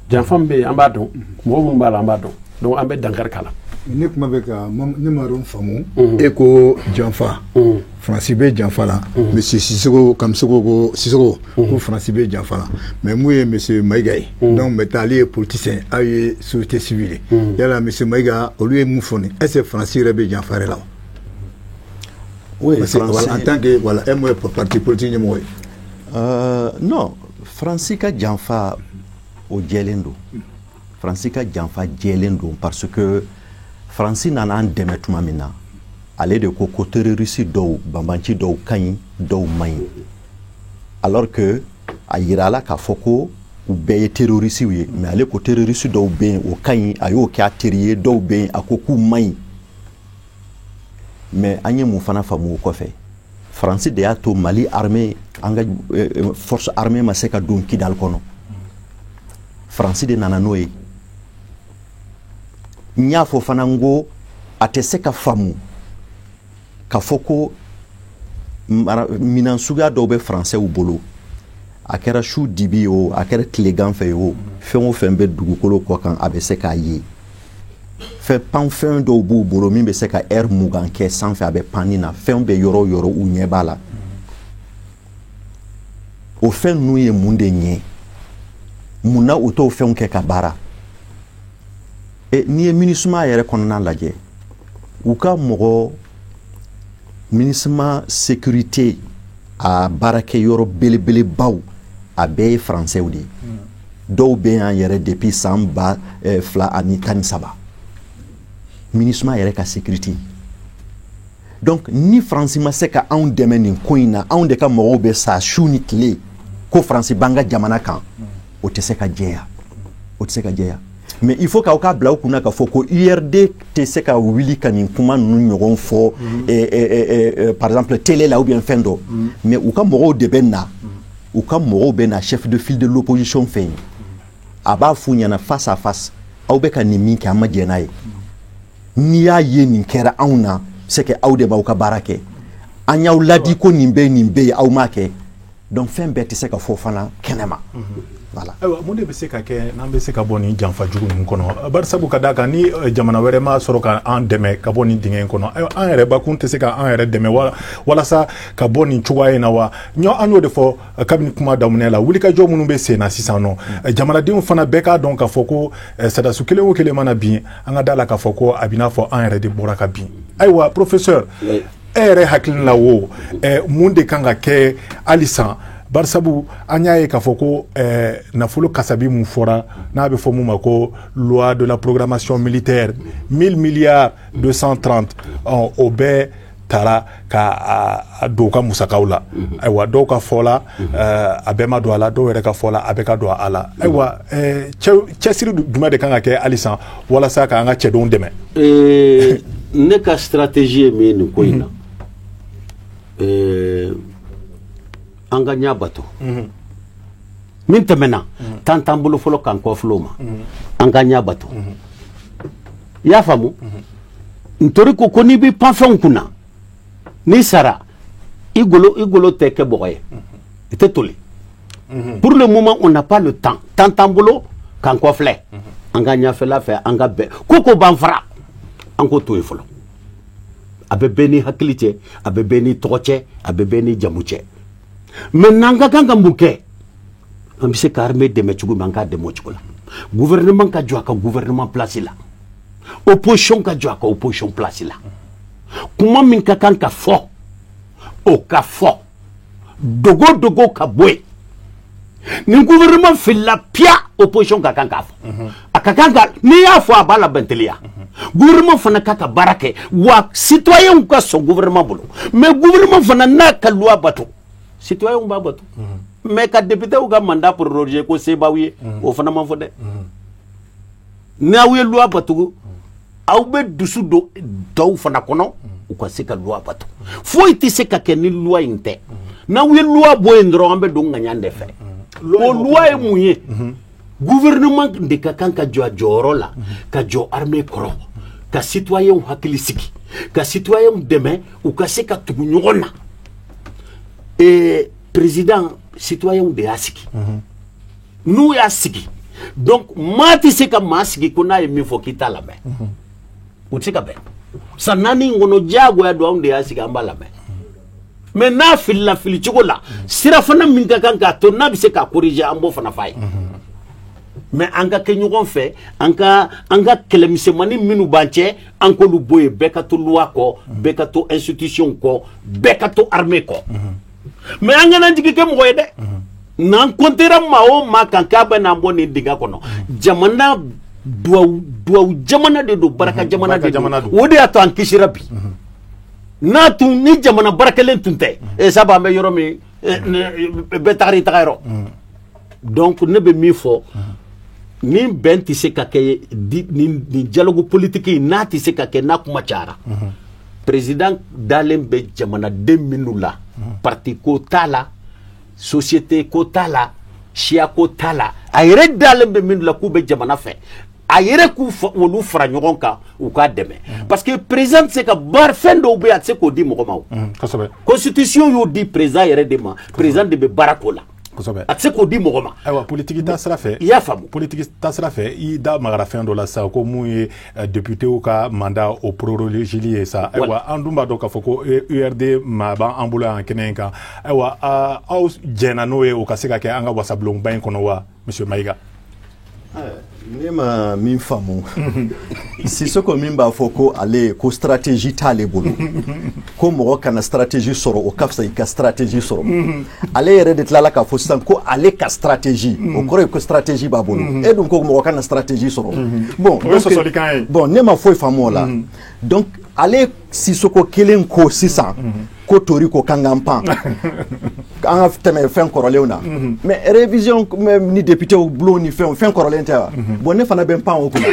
Janfa min bɛ yen, an b'a dɔn. Mɔgɔ minnu b'a la, an b'a dɔn. Donc an bɛ dankari k'a la. Ne kuma bɛ ka ne ma yɔrɔ faamu. E ko janfa, Faransi bɛ janfa la. Monsieur Sisoko, Kamisoko ko Sisoko ko Faransi bɛ janfa la, mais mun ye monsieur Mayiga ye? Donc maintenant ale ye politicien, aw ye société civile ye. Yala monsieur Mayiga, olu ye mun fɔ nin? Est ce que Faransi yɛrɛ bɛ janfa yɛrɛ la wa? Oui. Parce que voilà, en tant que voilà, e mun ye parti politique ɲɛmɔgɔ ye? Non, Faransi ka janfa, o jɛlen don. Faransi ka janfa jɛlen don, parce que Faransi nana an dɛmɛ tuma min na, ale de ko ko terroriste dɔw, banbanci dɔw ka ɲi, dɔw man ɲi, alors que a yirala k'a fɔ ko u bɛɛ ye terroriste ye. Mais ale ko terroriste dɔw bɛ yen, o ka ɲi, a y'o kɛ a teri ye, dɔw bɛ yen, a ko k'u man ɲi. Mais an ye mun fana faamu o kɔfɛ? Faransi de y'a to Mali armée, an ka force armée ma se ka don Kidal kɔnɔ. Faransi de nana n'o ye. N y'a fɔ fana, n ko a tɛ se ka faamu k'a fɔ ko minan suguya dɔw bɛ faransɛw bolo, a kɛra su dibi ye o, a kɛra tilegan fɛ ye o, fɛn o fɛn bɛ dugukolo kɔ kan, a bɛ se k'a ye. Fɛn panfɛn dɔw b'u bolo min bɛ se ka ɛri 20 kɛ sanfɛ, a bɛ panni na, fɛn bɛ yɔrɔ o yɔrɔ, u ɲɛ b'a la. O fɛn ninnu ye mun de ɲɛ? Mun na u t'o fɛnw kɛ ka baara? E, n'i ye MINUSMA yɛrɛ kɔnɔna lajɛ, u ka mɔgɔ MINUSMA sécurité a baarakɛyɔrɔ belebelebaw, a bɛɛ ye faransɛw de ye. Dɔw bɛ yan yɛrɛ depuis san 2013, MINUSMA yɛrɛ ka sécurité. Donc ni Faransi ma se ka anw dɛmɛ nin ko in na, anw de ka mɔgɔw bɛ sa su ni tile, ko Faransi b'an ka jamana kan, o tɛ se ka jɛya, o tɛ se ka jɛya. Mais il faut k'aw k'a bila aw kunna k'a fɔ ko URD tɛ se ka wuli ka nin kuma ninnu ɲɔgɔn fɔ, par exemple télé la ou bien fɛn dɔ. Mais u ka mɔgɔw de bɛ na, u ka mɔgɔw bɛ na chef de file de l'opposition fɛ yen, a b'a f'u ɲɛna face à face: aw bɛ ka nin min kɛ, an ma jɛn n'a ye. N'i y'a ye nin kɛra anw na, c'est que aw de b'aw ka baara kɛ, an y'aw ladi ko nin bɛ nin bɛ yen, aw m'a kɛ. Donc fɛn bɛɛ tɛ se ka fɔ fana kɛnɛma. Voilà. Ayiwa, mun de bɛ se ka kɛ n'an bɛ se ka bɔ nin janfa jugu ninnu kɔnɔ? Bari sabu ka d'a kan, ni jamana wɛrɛ ma sɔrɔ ka an dɛmɛ ka bɔ nin dingɛ in kɔnɔ, ayiwa, an yɛrɛ bakun tɛ se ka an yɛrɛ dɛmɛ walasa ka bɔ nin cogoya in na wa? An y'o de fɔ kabini kuma daminɛ la, wulikajɔ minnu bɛ sen na sisan nɔ, jamanadenw fana bɛɛ k'a dɔn k'a fɔ ko sadasu kelen o kelen mana bin, an ka da la k'a fɔ ko a bɛ n'a fɔ an yɛrɛ de bɔra ka bin. Ayiwa, professeur, E yɛrɛ hakili la wo, mun de kan ka kɛ halisa? Barisabu an y'a ye k'a fɔ ko nafolo kasabi mun fɔra, n'a bɛ fɔ mun ma ko loi de la programmation militaire, 1000 milliards 230, o bɛɛ taara ka a don u ka musakaw la. Ayiwa, dɔw ka fɔ la, a bɛɛ ma don a la, dɔw yɛrɛ ka fɔ la, a bɛɛ ka don a la. Ayiwa, cɛsiri jumɛn de kan ka kɛ halisa walasa k'an ka cɛdenw dɛmɛ? Ne ka stratégie ye min ye nin ko in na, an ka ɲa bato min tɛmɛna tan t'an bolo fɔlɔ k'an kɔfilɛ o ma, an ka ɲa bato. I y'a faamu? Ntori ko n'i bɛ pan fɛnw kunna, n'i sara, i golo tɛ kɛ bɔgɔ ye, i tɛ toli. Pour le moment, on n'a pas le temps, temps t'an bolo k'an kɔfilɛ, an ka ɲɛfɛla fɛ, an ka bɛn ko b'an fara, an k'o to yen fɔlɔ. A bɛ bɛn ni hakili cɛ, a bɛ bɛn ni tɔgɔ cɛ, a bɛ bɛn ni jamu cɛ. Mais n'an ka kan ka mun kɛ, an bɛ se ka armée dɛmɛ cogo min, an k'a dɛmɛ o cogo la. Gouvernement ka jɔ a ka gouvernement place la, opposition ka jɔ a ka opposition place la. Kuma min ka kan ka fɔ, o ka fɔ, dogo dogo ka bɔ yen. Ni gouvernement filila piya, opposition ka kan k'a fɔ, a ka kan ka, n'i y'a fɔ, a b'a labɛn teliya. Gouvernement fana ka baara kɛ, wa citoyen ka sɔn gouvernement bolo. Mais gouvernement fana n'a ka loi bato, citoyen b'a bato. Mais ka député ka mandat proroger ko se b'aw ye, o fana ma fɔ dɛ. N'aw ye loi bato, aw bɛ dusu don tɔw fana kɔnɔ, u ka se ka loi bato. Foyi tɛ se ka kɛ ni loi in tɛ. N'aw ye loi bɔ yen dɔrɔn, an bɛ don ŋaɲan de fɛ. O loi ye mun ye? Gouvernement de ka kan ka jɔ a jɔyɔrɔ la, ka jɔ armée kɔrɔ, ka citoyenw hakili sigi, ka citoyenw dɛmɛ u ka se ka tugu ɲɔgɔn na. Président, citoyenw de y'a sigi, n'u y'a sigi, donc maa tɛ se ka maa sigi ko n'a ye min fɔ k'i t'a lamɛn, o tɛ se ka bɛn. San 4 in kɔnɔ, diyagoya don, anw de y'a sigi, an b'a lamɛn. Mais n'a filila fili cogo la, sira fana min ka kan k'a to n'a bɛ se k'a corriger, an b'o fana f'a ye. Mais an ka kɛ ɲɔgɔn fɛ, an ka kɛlɛmisɛnmanin minnu b'an cɛ, an k'olu bɔ yen. Bɛɛ ka to loi kɔ, bɛɛ ka to institution kɔ, bɛɛ ka to armée kɔ. Mais an kana jigi kɛ mɔgɔ ye dɛ. N'an kɔntera maa o maa kan k'a bɛ n'an bɔ nin dingɛ kɔnɔ, jamana duwawu jamana de don, baraka jamana de don, o de y'a to an kisira bi. N'a tun ni jamana barakɛlen tun tɛ, sabu an bɛ yɔrɔ min, bɛɛ tagara i taga yɔrɔ. Donc ne bɛ min fɔ, ni bɛn tɛ se ka kɛ, nin dialogue politique in n'a tɛ se ka kɛ, n'a kuma cayara, président dalen bɛ jamanaden minnu la, parti ko t'a la, société ko t'a la, siya ko t'a la, a yɛrɛ dalen bɛ minnu la k'u bɛ jamana fɛ, a yɛrɛ k'u olu fara ɲɔgɔn kan, u k'a dɛmɛ. Parce que président tɛ se ka baara, fɛn dɔw bɛ yen, a tɛ se k'o di mɔgɔ ma. O constitution y'o di président yɛrɛ de ma, président de bɛ baara k'o la, a tɛ se k'o di mɔgɔ ma. Ayiwa, politiki ta sira fɛ, i y'a faamu? Politiki ta sira fɛ, i da magara fɛn dɔ la sisan, ko mun ye députéw ka mandat o prorogeli ye sa. Ayiwa, an dun b'a dɔn k'a fɔ ko URD maa b'an bolo yan kɛnɛ in kan. Ayiwa, aw jɛnna n'o ye, o ka se ka kɛ an ka wasabulonba in kɔnɔ wa, monsieur Mayiga? Ne ma min faamu, Sisoko min b'a fɔ ko ale ko stratégie t'ale bolo, ko mɔgɔ kana stratégie sɔrɔ, o ka fisa i ka stratégie sɔrɔ. Ale yɛrɛ de tilala k'a fɔ sisan ko ale ka stratégie, o kɔrɔ ye ko stratégie b'a bolo. E dun ko mɔgɔ kana stratégie sɔrɔ. Bon, o ye sɔsɔlikan ye. Bon, ne ma foyi faamu o la. Donc ale Sisoko kelen ko sisan ko tori ko kan k'an pan, an ka tɛmɛ fɛn kɔrɔlenw na. Mais révision ni député bulon ni fɛn fɛn kɔrɔlen tɛ wa? Bon, ne fana bɛ n pan o kunna.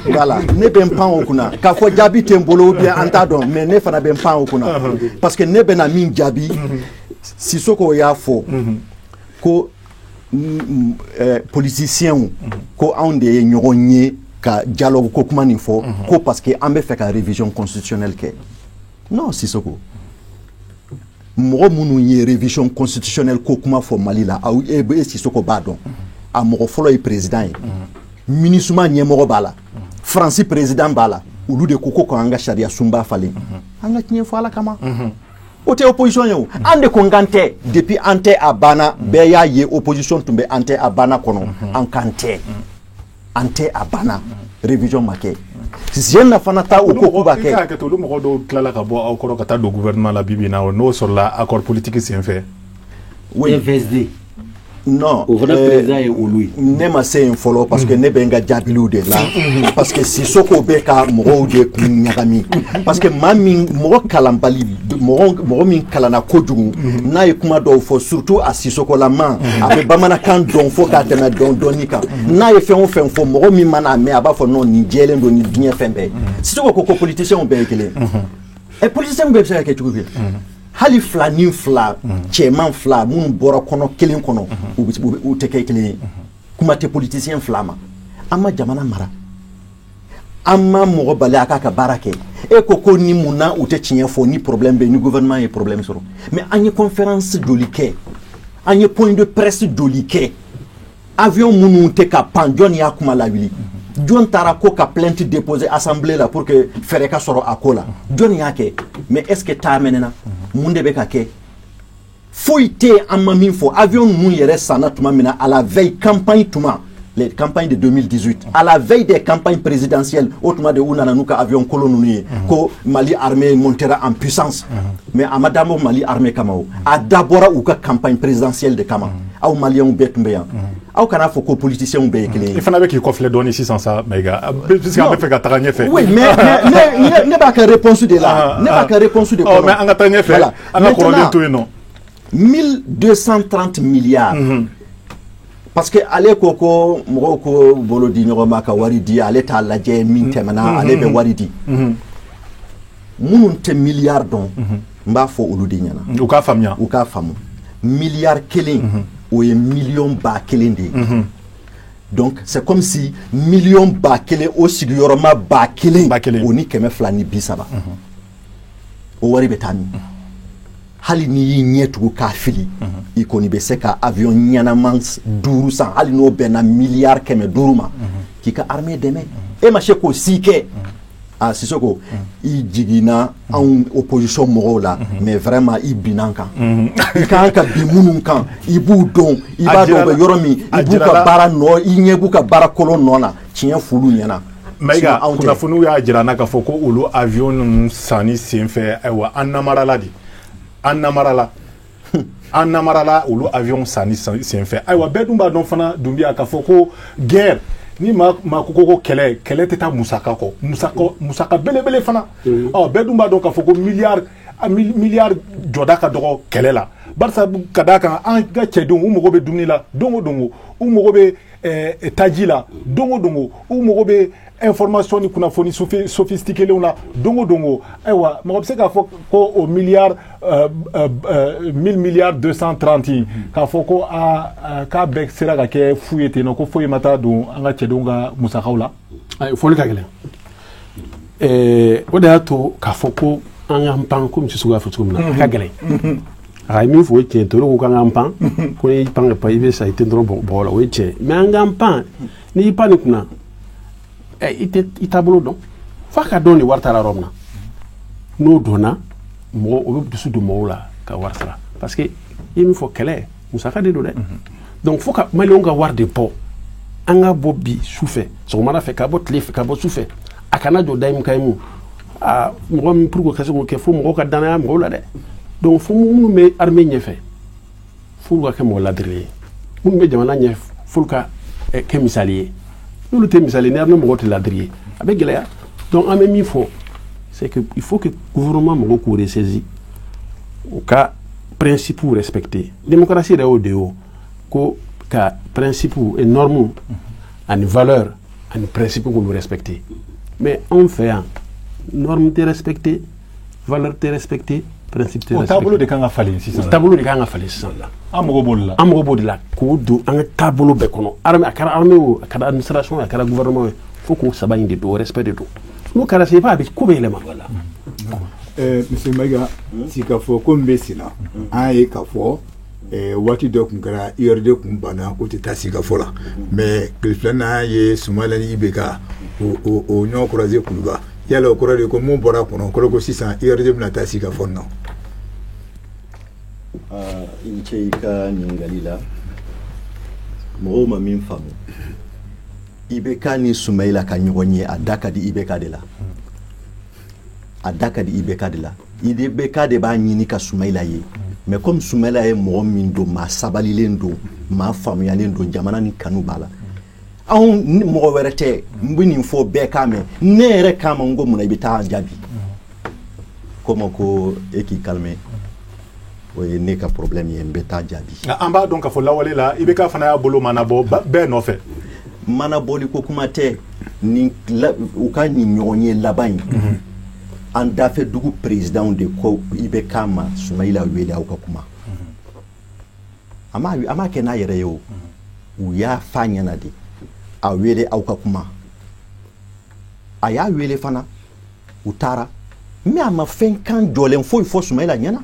Voilà, ne bɛ n pan o kunna k'a fɔ jaabi tɛ n bolo ou bien an t'a dɔn, mais ne fana bɛ n pan o kunna, parce que ne bɛna min jaabi, Sisoko y'a fɔ ko politiciens ko anw de ye ɲɔgɔn ye ka dialogue ko kuma nin fɔ, ko parce que an bɛ fɛ ka révision constitutionnelle kɛ. Non, Sisoko, mɔgɔ minnu ye révision constitutionnelle ko kuma fɔ Mali la, aw e Sisoko b'a dɔn, a mɔgɔ fɔlɔ ye président ye, MINUSMA ɲɛmɔgɔ b'a la, Faransi président b'a la, olu de ko k'an ka sariya sunba falen. An ka tiɲɛ fɔ Ala kama, o tɛ opposition ye o. An de ko n kan tɛ, depuis an tɛ a banna, bɛɛ y'a ye opposition tun bɛ an tɛ a banna kɔnɔ, an kan tɛ, an tɛ a banna, révision ma kɛ. Sen fana taa u ko k'u b'a kɛ. I k'a kɛ to, olu mɔgɔ dɔw tilala ka bɔ aw kɔrɔ ka taa don gouvernement la bi bi in na, n'o sɔrɔla accord politique senfɛ. Oui. FSD. Non. O fana président ye olu ye. Ne ma se yen fɔlɔ parce que ne bɛ n ka jaabiliw de la, parce que Sissoko bɛ ka mɔgɔw de kun ɲagami, parce que maa min mɔgɔ kalanbali, mɔgɔ min kalanna kojugu, n'a ye kuma dɔw fɔ, surtout a Sissokolama, a bɛ bamanankan dɔn fo k'a tɛmɛ dɔn dɔɔni kan, n'a ye fɛn o fɛn fɔ, mɔgɔ min mana mɛn, a b'a fɔ non, nin jɛlen don ni diɲɛ fɛn bɛɛ ye. Sissoko ko politiciens bɛɛ ye kelen. Ɛ, politiciens bɛɛ bɛ se ka kɛ cogo di? Hali fila ni fila, cɛman fila minnu bɔra kɔnɔ kelen kɔnɔ, u tɛ kɛ kelen ye. Kuma tɛ politicien fila ma. An ma jamana mara, an ma mɔgɔ bali a k'a ka baara kɛ. E ko ni mun na u tɛ tiɲɛ fɔ ni problème bɛ, ni gouvernement ye problème sɔrɔ? Mais an ye conférence joli kɛ, an ye point de presse joli kɛ? Avion minnu tɛ ka pan, jɔn y'a kuma lawuli? Jɔn taara ko ka plainte déposer assemblée la pour que fɛɛrɛ ka sɔrɔ a ko la? Jɔn y'a kɛ? Mais est ce que taa mɛnɛna? Mun de bɛ ka kɛ? Foyi tɛ yen an ma min fɔ. Avion ninnu yɛrɛ sanna tuma min na, à la veille campagne tuma, les campagnes de 2018, à la veille des campagnes présidentielles, o tuma de u nana n'u ka avion kolon ninnu ye ko Mali armée montera en puissance. Mais a ma dabɔ Mali armée kama, o a dabɔra u ka campagne présidentielle de kama. Aw maliyɛnw bɛɛ tun bɛ yan. Aw kana fɔ ko politiciens bɛɛ ye kelen ye. I fana bɛ k'i kɔfilɛ dɔɔni sisan sa, Mayiga, puisque an bɛ fɛ ka taga ɲɛfɛ. Oui, mais ne b'a ka réponse de la, ne b'a ka réponse de kɔnɔ. Mais an ka taa ɲɛfɛ, an ka kɔrɔlen to yen nɔ. 1230 milliards. Parce que ale ko mɔgɔw ko bolo di ɲɔgɔn ma ka wari di, ale t'a lajɛ min tɛmɛna, ale bɛ wari di. Minnu tɛ miliyari dɔn, n b'a fɔ olu de ɲɛna. U k'a faamuya. U k'a faamu. Miliyari kelen, o ye miliyɔn 1000 de ye. Donc c'est comme si miliyɔn 1000, o sigiyɔrɔma 1000 o ni 230, o wari bɛ taa min? Hali n'i y'i ɲɛ tugu k'a fili, i kɔni bɛ se ka avion ɲɛnama duuru san, hali n'o bɛnna miliyari 500 ma, k'i ka armée dɛmɛ. E ma se k'o si kɛ. A Sissoko, i jiginna anw opposition mɔgɔw la, mais vraiment i binna an kan. I kan ka bin minnu kan, i b'u dɔn, i b'a dɔn u bɛ yɔrɔ min, i b'u ka baara nɔ, i ɲɛ b'u ka baara kolon nɔ na. Tiɲɛ f'olu ɲɛna. Mayiga, kunnafoniw y'a jira n na k'a fɔ ko olu avion ninnu sanni senfɛ, ayiwa, an namarala de, an namarala, an namarala olu avion sanni senfɛ. Ayiwa, bɛɛ dun b'a dɔn fana, Dunbiya, k'a fɔ ko guerre ni maa ko kɛlɛ, kɛlɛ tɛ taa musaka kɔ, musaka belebele fana. Ɔ, bɛɛ dun b'a dɔn k'a fɔ ko miliyari jɔda ka dɔgɔ kɛlɛ la, barisa ka d'a kan an ka cɛdenw, u mago bɛ dumuni la don o don, u mago bɛ taji la don o don, u mago bɛ information ni kunnafoni sophistiquélenw la don o don. Ayiwa, mɔgɔ bɛ se k'a fɔ ko o miliyari 1000 milliards 230, k'a fɔ ko aa, k'a bɛɛ sera ka kɛ fu ye ten nɔ, ko foyi ma taa don an ka cɛdenw ka musakaw la? Ayi, fɔli ka gɛlɛn. O de y'a to k'a fɔ ko an k'an pan, komi Sissoko y'a fɔ cogo min na, a ka gɛlɛn. A ye min fɔ, o ye tiɲɛ. Toro ko k'an k'an pan, ko n'i pan ka pan, i bɛ sa, i tɛ dɔrɔn bɔgɔ la, o ye tiɲɛ. Mais an k'an pan, n'i y'i pan nin kunna, i tɛ i taabolo dɔn, f'a ka dɔn de wari taara yɔrɔ min na. N'o dɔnna, mɔgɔ o bɛ dusu don mɔgɔw la ka wari sara, parce que i ye min fɔ, kɛlɛ musaka de don dɛ. Donc fo ka maliyɛnw ka wari de bɔ. An ka bɔ bi su fɛ, sɔgɔmada fɛ, ka bɔ tile fɛ, ka bɔ su fɛ, a kana jɔ dayimu kayimu. Aa, mɔgɔ min pour que ka se k'o kɛ, fo mɔgɔw ka danaya mɔgɔw la dɛ. Donc fo minnu bɛ armée ɲɛfɛ, f'olu ka kɛ mɔgɔ ladirilen ye. Minnu bɛ jamana ɲɛ, f'olu ka kɛ misali ye. N'olu tɛ misali, ni armée mɔgɔw tɛ ladiri ye, a bɛ gɛlɛya. Donc an bɛ min fɔ, c'est que il faut que gouvernement mɔgɔw k'u ressaisir, u ka principe respecter. Démocratie yɛrɛ y'o de ye, o ko ka principe et normes ani valeur ani principe k'olu respecter. Mais anw fɛ yan, norme tɛ respecter, valeur tɛ respecter, principe tɛ O respecter. Taabolo de kan ka falen sisan. O taabolo de kan ka falen sisan la. An mago b'o de la. An mago b'o de la, k'o don an ka taabolo bɛɛ kɔnɔ. Armée, a kɛra armée o, a kɛra administration, a kɛra gouvernement ye, fo k'o saba in de don, o respect de don. N'o kɛra sisan, i b'a ye a bɛ ko bɛ yɛlɛma. Monsieur Mayiga, sigikafɔ ko min bɛ sen na, an y'a ye k'a fɔ waati dɔ tun kɛra, URD tun banna k'u tɛ taa sigikafɔ la, mais tile filanan an ye Sumayila ni IBK o ɲɔgɔn croiser Kuluba. Yala o kɔrɔ de ko mun bɔra a kɔnɔ? O kɔrɔ ko sisan URD bɛna taa sigikafɔ nin na? I ni ce i ka ɲininkali la. Mɔgɔw ma min faamu IBK ni Soumaïla ka ɲɔgɔn ye, a da ka di IBK de la. A da ka di IBK de la. IBK de b'a ɲini ka Soumaïla ye. Mais comme Soumaïla ye mɔgɔ min don, maa sabalilen don, maa faamuyalen don, jamana ni kanu b'a la. Anw ni mɔgɔ wɛrɛ tɛ, n bɛ nin fɔ bɛɛ k'a mɛn. Ne yɛrɛ k'a ma, n ko munna i bɛ taa jaabi? Ko ma ko e k'i calmer. O ye ne ka problème ye, n bɛ taa jaabi. Nka an b'a dɔn k'a fɔ lawale la, IBK fana y'a bolo mana bɔ bɛɛ nɔfɛ. Mana bɔli ko kuma tɛ nin u ka nin ɲɔgɔn ye laban in. An dafɛ dugu président de ko IBK ma, Soumaïla wele, aw ka kuma. A ma kɛ n'a yɛrɛ ye o. U y'a f'a ɲɛna de, a wele, aw ka kuma. A y'a wele fana, u taara, mais a ma fɛn kan jɔlen foyi fɔ Soumaïla ɲɛna.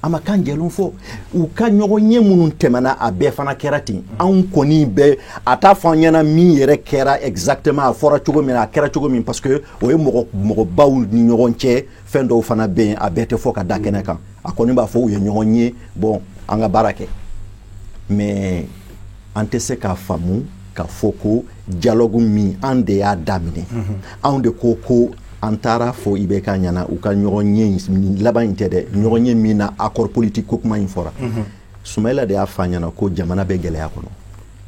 A ma kan jɛlen fɔ. U ka ɲɔgɔn ye minnu tɛmɛna, a bɛɛ fana kɛra ten. Anw kɔni bɛ a t'a fɔ an ɲɛna min yɛrɛ kɛra exactement, a fɔra cogo min na, a kɛra cogo min, parce que o ye mɔgɔ mɔgɔbaw ni ɲɔgɔn cɛ, fɛn dɔw fana bɛ yen, a bɛɛ tɛ fɔ ka da kɛnɛ kan. A kɔni b'a fɔ u ye ɲɔgɔn ye, bon, an ka baara kɛ. Mais an tɛ se k'a faamu k'a fɔ ko dialogue min, an de y'a daminɛ, anw de ko ko an taara fɔ IBK ɲɛna, u ka ɲɔgɔn ye laban in tɛ dɛ, ɲɔgɔn ye min na accord politique ko kuma in fɔra, Soumaïla de y'a fɔ an ɲɛna ko jamana bɛ gɛlɛya kɔnɔ,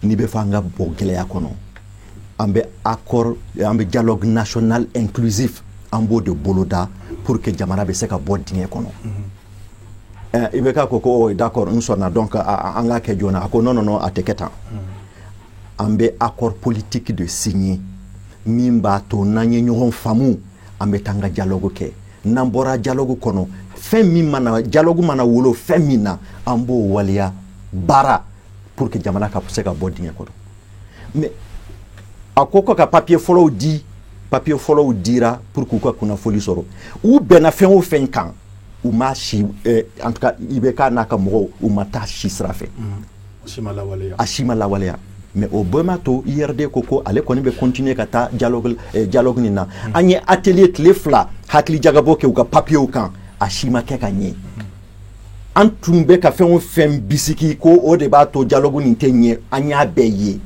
n'i bɛ fɛ an ka bɔ gɛlɛya kɔnɔ, an bɛ accord, an bɛ dialogue national inclusif, an b'o de boloda pour que jamana bɛ se ka bɔ dingɛ kɔnɔ. IBK ko ko d'accord, n sɔnna, donc an k'a kɛ joona. A ko non, non, non, a tɛ kɛ tan. An bɛ accord politique de signer min b'a to n'an ye ɲɔgɔn faamu, an bɛ taa an ka dialogue kɛ. N'an bɔra dialogue kɔnɔ, fɛn min mana dialogue mana wolo fɛn min na, an b'o waleya baara pour que jamana ka se ka bɔ dingɛ kɔnɔ. Mais a ko ko ka papier fɔlɔw di, papier fɔlɔw dira pour k'u ka kunnafoli sɔrɔ. U bɛnna fɛn o fɛn kan, u ma si, en tout cas IBK n'a ka mɔgɔw, u ma taa si sira fɛ. A si ma lawaleya. Mais o bɛɛ ma to IRD ko ko ale kɔni bɛ continuer ka taa dialogue nin na. An ye atelier tile 2 hakili jagabɔ kɛ u ka papiers kan, a si ma kɛ ka ɲɛ. An tun bɛ ka fɛn o fɛn bisiki ko o de b'a to dialogue nin tɛ ɲɛ, an y'a bɛɛ ye.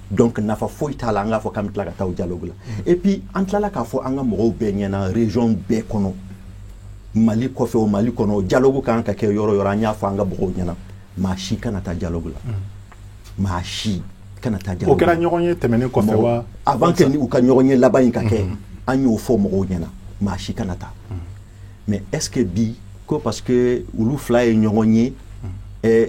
Donc nafa foyi t'a la an k'a fɔ k'an bɛ tila ka taa o dialogue la. Et puis an tilala k'a fɔ an ka mɔgɔw bɛɛ ɲɛna, région bɛɛ kɔnɔ, Mali kɔfɛ o, Mali kɔnɔ, dialogue kan ka kɛ yɔrɔ yɔrɔ, an y'a fɔ an ka mɔgɔw ɲɛna, maa si kana taa dialogue la. Maa si kana taa dialogue. O kɛra ɲɔgɔn ye tɛmɛnen kɔfɛ wa? Avant que u ka ɲɔgɔn ye laban in ka kɛ, an y'o fɔ mɔgɔw ɲɛna, maa si kana taa. Mais est-ce que bi ko parce que olu fila ye ɲɔgɔn ye,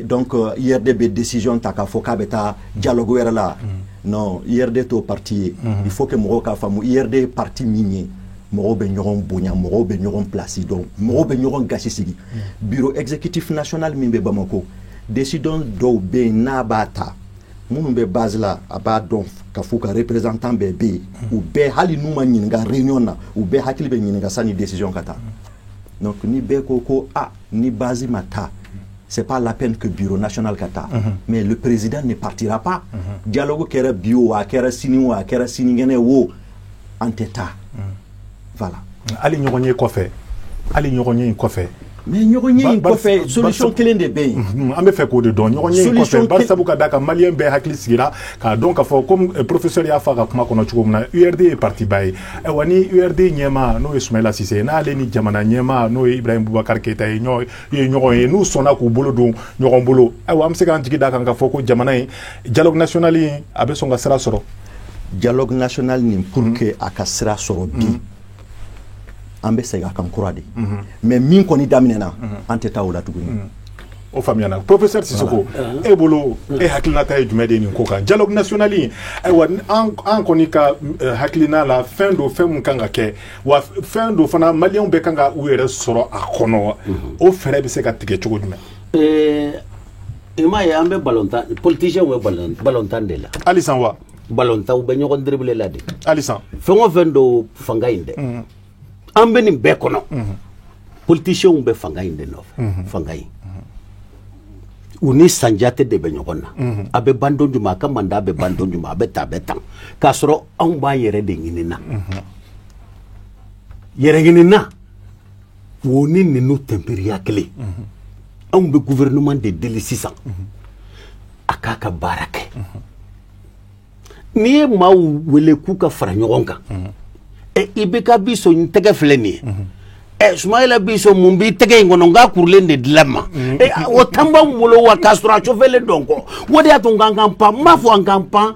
donc IRD bɛ décision ta k'a fɔ k'a bɛ taa dialogue wɛrɛ la? Non, IRD t'o parti ye. Il faut que mɔgɔw k'a faamu, IRD ye parti min ye, mɔgɔw bɛ ɲɔgɔn bonya, mɔgɔw bɛ ɲɔgɔn place dɔn, mɔgɔw bɛ ɲɔgɔn gasi sigi. Bureau exécutif national min bɛ Bamako, décision dɔw bɛ yen n'a b'a ta, minnu bɛ base la, a b'a dɔn ka fɔ u ka représentant bɛɛ bɛ yen. U bɛɛ, hali n'u ma ɲininka réunion na, u bɛɛ hakili bɛ ɲininka sani décision ka taa. Donc ni bɛɛ ko ko ah, ni base ma taa, c'est pas la peine que bureau national ka taa. Mais le président ne partira pas. Dialogue kɛra bi o, a kɛra sini o, a kɛra sinikɛnɛ o, an tɛ taa. Voilà. Hali ɲɔgɔn ye kɔfɛ, hali ɲɔgɔn ye in kɔfɛ. Mais ɲɔgɔn ye in kɔfɛ, solution kelen de bɛ yen. An bɛ fɛ k'o de dɔn, ɲɔgɔn ye in kɔfɛ, barisabu ka d'a kan maliyɛn bɛɛ hakili sigira k'a dɔn k'a fɔ comme professeur y'a fɔ a ka kuma kɔnɔ cogo min na, URD ye parti ba ye. Ayiwa, ni URD ɲɛmaa n'o ye Soumaïla Cissé ye, n'ale ni jamana ɲɛmaa n'o ye Ibrahim Boubacar Keïta ye ɲɔgɔn ye, n'u sɔnna k'u bolo don ɲɔgɔn bolo, ayiwa, an bɛ se k'an jigi d'a kan k'a fɔ ko jamana in dialogue national in, a bɛ sɔn ka sira sɔrɔ? Dialogue national nin, pour que a ka sira sɔrɔ bi, an bɛ segin a kan kura de. Mais min kɔni daminɛna, an tɛ taa o la tuguni. O faamuyana. Professeur Sissoko, e bolo, e hakilinata ye jumɛn de ye nin ko kan, dialogue national in? Ayiwa, an kɔni ka hakilina la, fɛn don, fɛn mun kan ka kɛ wa, fɛn don fana, maliyɛnw bɛɛ kan ka u yɛrɛ sɔrɔ a kɔnɔ. O fɛɛrɛ bɛ se ka tigɛ cogo jumɛn? I m'a ye, an bɛ balontan, politiciens bɛ balontan de la. Hali san wa? Balontan, u bɛ ɲɔgɔn dribble la de. Hali san. Fɛn o fɛn don fanga in dɛ, an bɛ nin bɛɛ kɔnɔ, politiciens bɛ fanga in de nɔfɛ. Fanga in, u ni sanjate de bɛ ɲɔgɔn na. A bɛ ban don jumɛn? A ka mandat bɛ ban don jumɛn? A bɛ tan, a bɛ tan, k'a sɔrɔ anw b'an yɛrɛ de ɲini na, yɛrɛ ɲini na. O ni ninnu tɛnperiya kelen. Anw bɛ gouvernement de deli sisan, a k'a ka baara kɛ. N'i ye maaw wele k'u ka fara ɲɔgɔn kan, IBK bi sɔn n tɛgɛ filɛ nin ye, Sumayila bi sɔn mun b'i tɛgɛ in kɔnɔ, n k'a kurulen de dilan ma, o tan b'anw bolo wa k'a sɔrɔ a cofɛlen dɔn kɔ. O de y'a to n k'an k'an pan, n m'a fɔ an k'an pan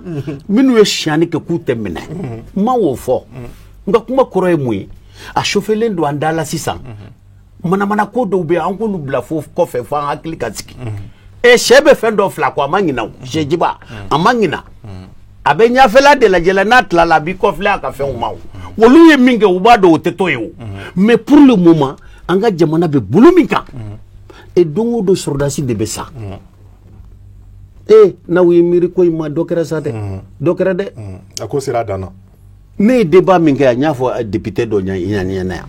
minnu ye siyani kɛ k'u tɛ minɛ, n ma o fɔ. N ka kuma kɔrɔ ye mun ye? A sofɛlen don an da la sisan, manamana ko dɔw bɛ yen, an k'olu bila fo kɔfɛ, fo an hakili ka sigi. Sɛ bɛ fɛn dɔ fila kɔ, a ma ɲinɛ o, sɛjiba a ma ɲinɛ, a bɛ ɲɛfɛla de lajɛ la, n'a tilala a b'i kɔfilɛ a ka fɛnw ma. O olu ye min kɛ, u b'a dɔn o tɛ to ye o. Mais pour le moment, an ka jamana bɛ bolo min kan, don o don sɔrɔdasi de bɛ sa. N'aw ye miiri ko in ma, dɔ kɛra sa dɛ, dɔ kɛra dɛ. A ko sera a dan na. Ne ye débat min kɛ yan, n y'a fɔ député dɔ ɲɛna yan,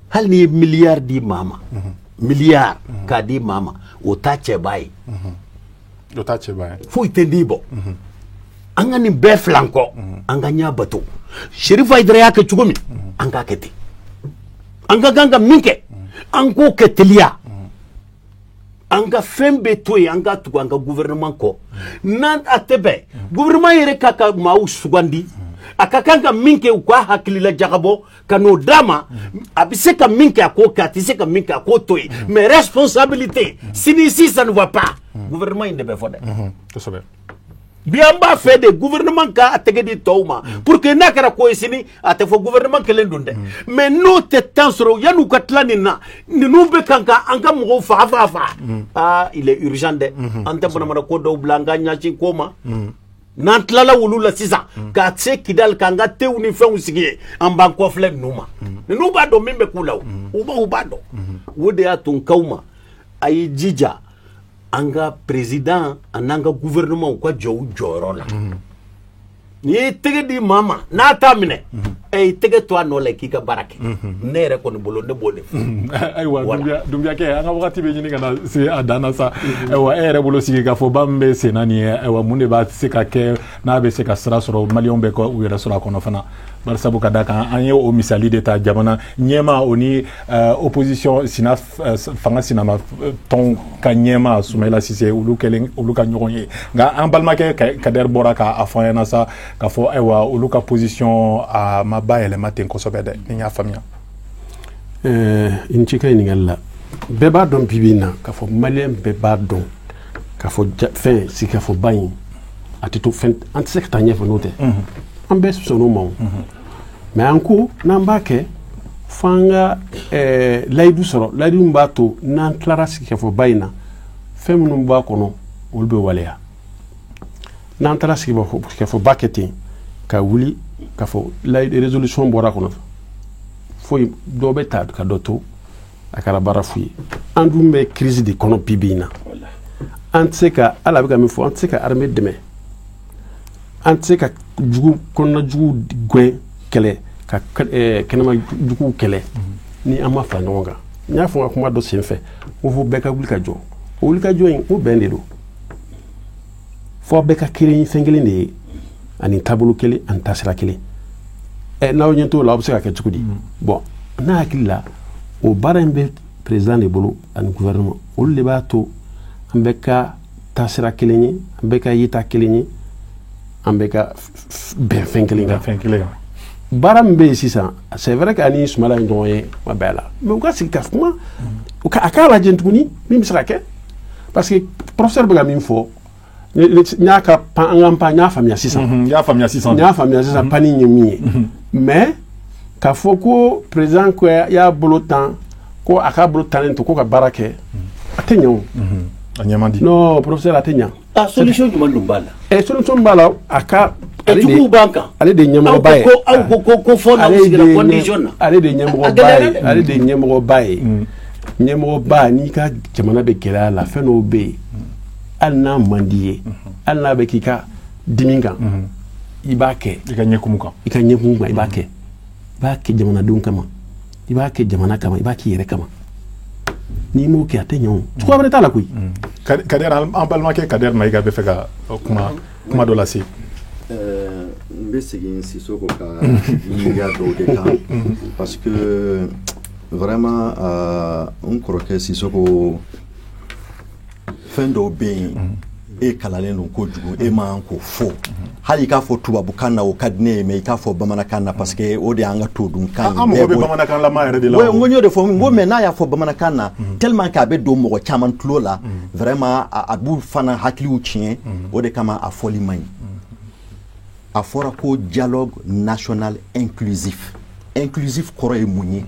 hali n'i ye miliyari di maa ma, miliyari k'a di maa ma, o t'a cɛba ye. O t'a cɛba ye. Foyi tɛ di bɔ. An ka nin bɛɛ filan kɔ, an ka ɲɛ bato. Cherif Haidara y'a kɛ cogo min, an k'a kɛ ten. An ka kan ka min kɛ, an k'o kɛ teliya. An ka fɛn bɛɛ to yen, an ka tugu an ka gouvernement kɔ. N'an a tɛ bɛn, gouvernement yɛrɛ ka maaw sugandi, a ka kan ka min kɛ, u k'a hakilila jagabɔ ka n'o d'a ma. A bɛ se ka min kɛ, a k'o kɛ, a tɛ se ka min kɛ, a k'o to yen. Mais responsabilité sini, si ça ne va pas, gouvernement in de bɛ fɔ dɛ. Kosɛbɛ. Bi an b'a fɛ de gouvernement ka a tɛgɛ di tɔw ma, pour que n'a kɛra ko ye sini, a tɛ fɔ gouvernement kelen don dɛ. Mais n'o tɛ temps sɔrɔ, yan'u ka tila nin na, ninnu bɛ kan ka an ka mɔgɔw faga faga faga. Ah, il est urgent dɛ. An tɛ manamana ko dɔw bila, an ka ɲɛsin ko ma. N'an tilala wulu la sisan, ka se Kidali, k'an ka tew ni fɛnw sigi yen, an b'an kɔfilɛ ninnu ma. Ninnu b'a dɔn min bɛ k'u la, o u b'a dɔn. O de y'a to n k'aw ma, a y'i jija, an ka président an'an ka gouvernement, u ka jɔ u jɔyɔrɔ la. N'i ye tɛgɛ di maa ma, n'a t'a minɛ, i tɛgɛ to a nɔ la k'i ka baara kɛ. Ne yɛrɛ kɔni bolo, ne b'o de fɔ. Ayiwa, Dunbiyakɛ, an ka wagati bɛ ɲini ka na se a dan na sa. Ayiwa, e yɛrɛ bolo, sigi k'a fɔ ba min bɛ sen na nin ye, ayiwa, mun de b'a se ka kɛ n'a bɛ se ka sira sɔrɔ, maliyɛnw bɛ ka u yɛrɛ sɔrɔ a kɔnɔ fana? Bari sabu ka da kan, an ye o misali de ta, jamana ɲɛmaa o ni opposition sina fanga sinama tɔn ka ɲɛmaa Sumayila Sise, olu kɛlen olu ka ɲɔgɔn ye. Nka an balimakɛ Kader bɔra k'a fɔ an ɲɛna sa k'a fɔ ayiwa, olu ka position a ma bayɛlɛma ten kosɛbɛ dɛ, ni n y'a faamuya. I ni ce ka ɲininkali la. Bɛɛ b'a dɔn bi bi in na k'a fɔ, maliyɛn bɛɛ b'a dɔn k'a fɔ fɛn sigikafɔba in, a tɛ to fɛn, an tɛ se ka taa ɲɛfɛ n'o tɛ. An bɛɛ sɔnn'o ma o. Mais an ko n'an b'a kɛ, f'an ka layidu sɔrɔ, layidu min b'a to n'an tilara sigikafɔba in na, fɛn minnu b'a kɔnɔ, olu bɛ waleya. N'an taara sigikafɔba kɛ ten ka wuli k'a fɔ layidu résolution bɔra a kɔnɔ, foyi dɔ bɛ ta ka dɔ to, a kɛra baara fu ye. An dun bɛ crise de kɔnɔ bi bi in na. An tɛ se ka, hali a bɛ ka min fɔ, an tɛ se ka armée dɛmɛ, an tɛ se ka jugu kɔnɔna jugu gɛn kɛlɛ, ka kɛnɛma juguw kɛlɛ, ni an ma fara ɲɔgɔn kan. N y'a fɔ n ka kuma dɔ senfɛ, ko fo bɛɛ ka wuli ka jɔ. O wuli ka jɔ in, o bɛn de don, fo bɛɛ ka kelen, fɛn kelen de ye, ani taabolo kelen, ani taasira kelen. N'aw ɲɛ t'o la, aw bɛ se ka kɛ cogo di? Bon, ne hakili la, o baara in bɛ président de bolo ani gouvernement. Olu de b'a to an bɛɛ ka taasira kelen ye, an bɛɛ ka yeta kelen ye, an bɛɛ ka bɛn fɛn kelen kan. Fɛn kelen kan. Baara min bɛ yen sisan, c'est vrai que ani Sumayila ye ɲɔgɔn ye, ma bɛn a la, mais u ka sigi ka kuma, a k'a lajɛ tuguni min bɛ se ka kɛ, parce que professeur bɛ ka min fɔ, n y'a ka pan, an ka pan, n y'a faamuya sisan. N y'a faamuya sisan. N y'a faamuya sisan, panni ye min ye. Mais k'a fɔ ko président ko y'a bolo tan, ko a k'a bolo tannen to ko ka baara kɛ, a tɛ ɲɛ o. A ɲɛ man di. Non, professeur, a tɛ ɲɛ. Ah, solution jumɛn dun b'a la? Solution b'a la, a ka. Juguw b'an kan. Ale de ye ɲɛmɔgɔba ye. Aw ko fɔ n'aw sigira condition na. Ale de ye ɲɛmɔgɔba ye. Ale de ye ɲɛmɔgɔba ye. Ɲɛmɔgɔba, n'i ka jamana bɛ gɛlɛya la, fɛn dɔw bɛ yen, hali n'a man di ye, hali n'a bɛ k'i ka dimi kan, i b'a kɛ. I ka ɲɛkumu kan. I ka ɲɛkumu kan, i b'a kɛ. I b'a kɛ jamanadenw kama, i b'a kɛ jamana kama, i b'a k'i yɛrɛ kama. N'i m'o kɛ, a tɛ ɲɛ o. Cogoya wɛrɛ t'a la koyi. Kader, an balimakɛ Kader Mayiga bɛ fɛ ka kuma dɔ lase. N bɛ segin Sisoko ka ɲininka dɔw de kan, parce que vraiment, n kɔrɔkɛ Sisoko, fɛn dɔw bɛ yen. E kalalen don kojugu, e man k'o fɔ. Hali i k'a fɔ tubabukan na, o ka di ne ye, mais i k'a fɔ bamanankan na, parce que o de y'an ka todunkan ye. An mago bɛ bamanankan lama yɛrɛ de la. Ouais, n ko n y'o de fɔ, n ko mais n'a y'a fɔ bamanankan na, tellement que a bɛ don mɔgɔ caman tulo la, vraiment a b'u fana hakiliw tiɲɛ. O de kama a fɔli man ɲi. A fɔra ko dialogue national inclusif. Inclusif kɔrɔ ye mun ye?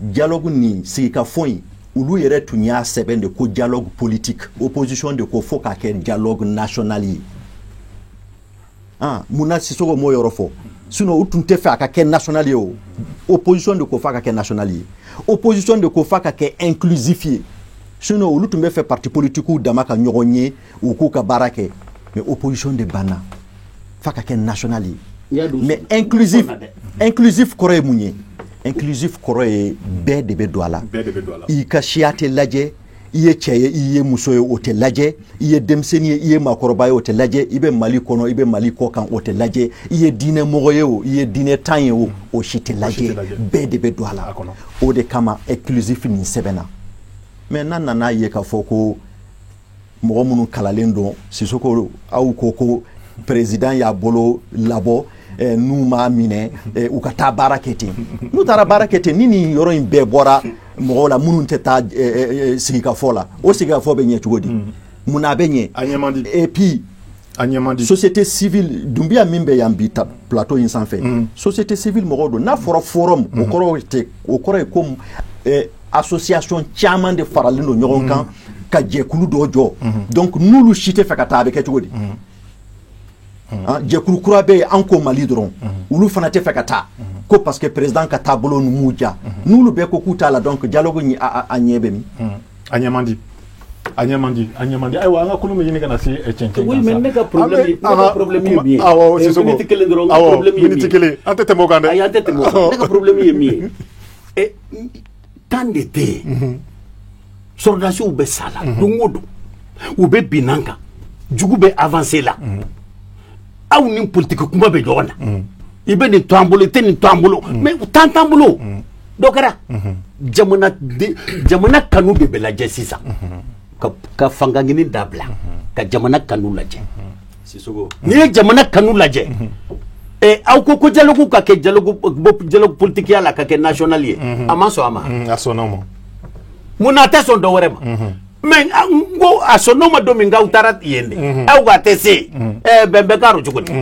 Dialogue nin, sigikafɔ in, olu yɛrɛ tun y'a sɛbɛn de ko dialogue politique. Opposition de ko fo k'a kɛ dialogue national ye. Ah, munna Sisoko m'o yɔrɔ fɔ? Sinon u tun tɛ fɛ a ka kɛ national ye. O opposition de ko f'a ka kɛ national ye, opposition de ko f'a ka kɛ inclusif ye. Sinon olu tun bɛ fɛ parti politiques dama ka ɲɔgɔn ye, u k'u ka baara kɛ, mais opposition de banna f'a ka kɛ national ye. Mais inclusif, inclusif kɔrɔ ye mun ye? Inclusif kɔrɔ ye bɛɛ de bɛ don a la. Bɛɛ de bɛ don a la. I ka siya tɛ lajɛ, i ye cɛ ye, i ye muso ye, o tɛ lajɛ, i ye denmisɛnnin ye, i ye maakɔrɔba ye, o tɛ lajɛ, i bɛ Mali kɔnɔ, i bɛ Mali kɔ kan, o tɛ lajɛ, i ye diinɛ mɔgɔ ye o, i ye diinɛ tan ye o, o si tɛ lajɛ, bɛɛ de bɛ don a la. O de kama inclusif nin sɛbɛnna. Mais n'a nana ye k'a fɔ ko mɔgɔ minnu kalalen don, Sisoko, aw ko ko président y'a bolo labɔ, n'u m'a minɛ, u ka taa baara kɛ ten. N'u taara baara kɛ ten, ni nin yɔrɔ in bɛɛ bɔra mɔgɔw la minnu tɛ taa sigikafɔ la, o sigikafɔ bɛ ɲɛ cogo di? Mun na a bɛ ɲɛ? A ɲɛ man di. Et puis a ɲɛ man di. Société civile, Dunbiya min bɛ yan bi plateau in sanfɛ, société civile mɔgɔw don. N'a fɔra forum, o kɔrɔ tɛ, o kɔrɔ ye ko association caman de faralen don ɲɔgɔn kan ka jɛkulu dɔ jɔ. Donc n'olu si tɛ fɛ ka taa, a bɛ kɛ cogo di? Jɛkulu kura bɛ yen, an ko Mali dɔrɔn, olu fana tɛ fɛ ka taa ko parce que président ka taabolo ninnu m'u diya. N'olu bɛɛ ko k'u t'a la, donc dialogue a ɲɛ bɛ min? A ɲɛ man di, a ɲɛ man di, a ɲɛ man di. Ayiwa, an ka kulun bɛ ɲini ka na se cɛncɛn kan. Oui, mais ne ka problème, ne ka problème ye min ye. Awɔ, Sisoko. Minute kelen dɔrɔn, n ka problème ye min ye. Minute kelen, an tɛ tɛmɛ o kan dɛ. Ayi, an tɛ tɛmɛ o kan. Ne ka problème ye min ye, temps de tɛ yen. Sɔrɔdasiw bɛ sa la don o don, u bɛ bin an kan, jugu bɛ avancer la. Aw ni politique kuma bɛ ɲɔgɔn na, i bɛ nin to an bolo, i tɛ nin to an bolo, mais temps t'an bolo. Dɔ kɛra jamana jamana kanu de bɛ lajɛ sisan, ka fanga ɲini dabila, ka jamana kanu lajɛ. N'i ye jamana kanu lajɛ, aw ko ko dialogue ka kɛ dialogue politique ya la, ka kɛ national ye, a ma sɔn a ma. A sɔnna o ma. Mun na a tɛ sɔn dɔ wɛrɛ ma? Mais n ko a sɔnn'o ma don min k'aw taara yen de, aw ko a tɛ se, bɛn bɛ k'a rɔ cogo di?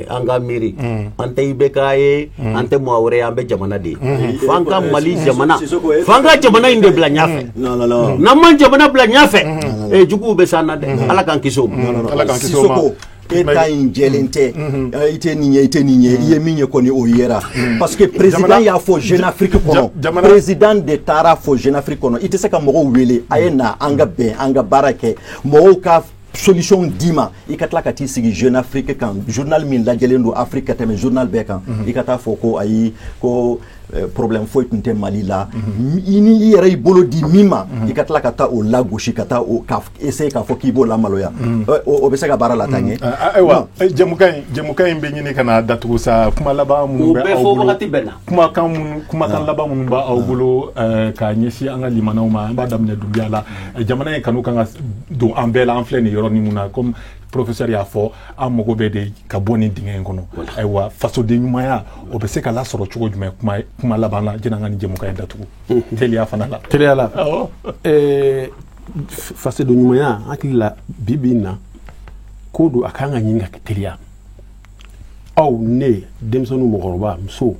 An ka miiri, an tɛ IBK ye, an tɛ mɔgɔ wɛrɛ ye, an bɛ jamana de ye. F'an ka Mali jamana, f'an ka jamana in de bila ɲɛfɛ. N'an ma jamana bila ɲɛfɛ, juguw bɛ s'an na dɛ. Ala k'an kisi o ma. Ala k'an kisi o ma. E ta in jɛlen tɛ, i tɛ nin ye, i tɛ nin ye, i ye min ye kɔni, o yera, parce que président y'a fɔ Jeune Afrique kɔnɔ. Président de taara fɔ Jeune Afrique kɔnɔ. I tɛ se ka mɔgɔw wele, a ye na, an ka bɛn, an ka baara kɛ, mɔgɔw ka solution d'i ma, i ka tila ka t'i sigi Jeune Afrique kan, journal min lajɛlen don Afrique ka tɛmɛ journal bɛɛ kan, i ka taa fɔ ko ayi, ko problème foyi tun tɛ Mali la. I ni i yɛrɛ y'i bolo di min ma, i ka tila ka taa o lagosi, ka taa o ka essayer k'a fɔ k'i b'o lamaloya, o bɛ se ka baara lataa ɲɛ? Ayiwa, jɛmukan in bɛ ɲini ka na datugu sa. Kuma laban minnu bɛ aw bolo, kumakan minnu, kumakan laban minnu b'aw bolo ka ɲɛsin an ka limanaw ma, an b'a daminɛ Dunbiya la. Jamana in kanu kan ka don an bɛɛ la. An filɛ nin yɔrɔnin mun na, comme professeur y'a fɔ, an mago bɛ de ka bɔ nin dingɛ in kɔnɔ. Ayiwa, fasoden ɲumanya, o bɛ se ka lasɔrɔ cogo jumɛn? Kuma laban na, jɛnni an ka nin jɛmukan in datugu teliya fana la. Teliya la, fasoden ɲumanya, hakili la, bi bi in na, ko don a kan ka ɲini ka kɛ teliya. Aw, ne, denmisɛnninw, mɔgɔkɔrɔba, muso,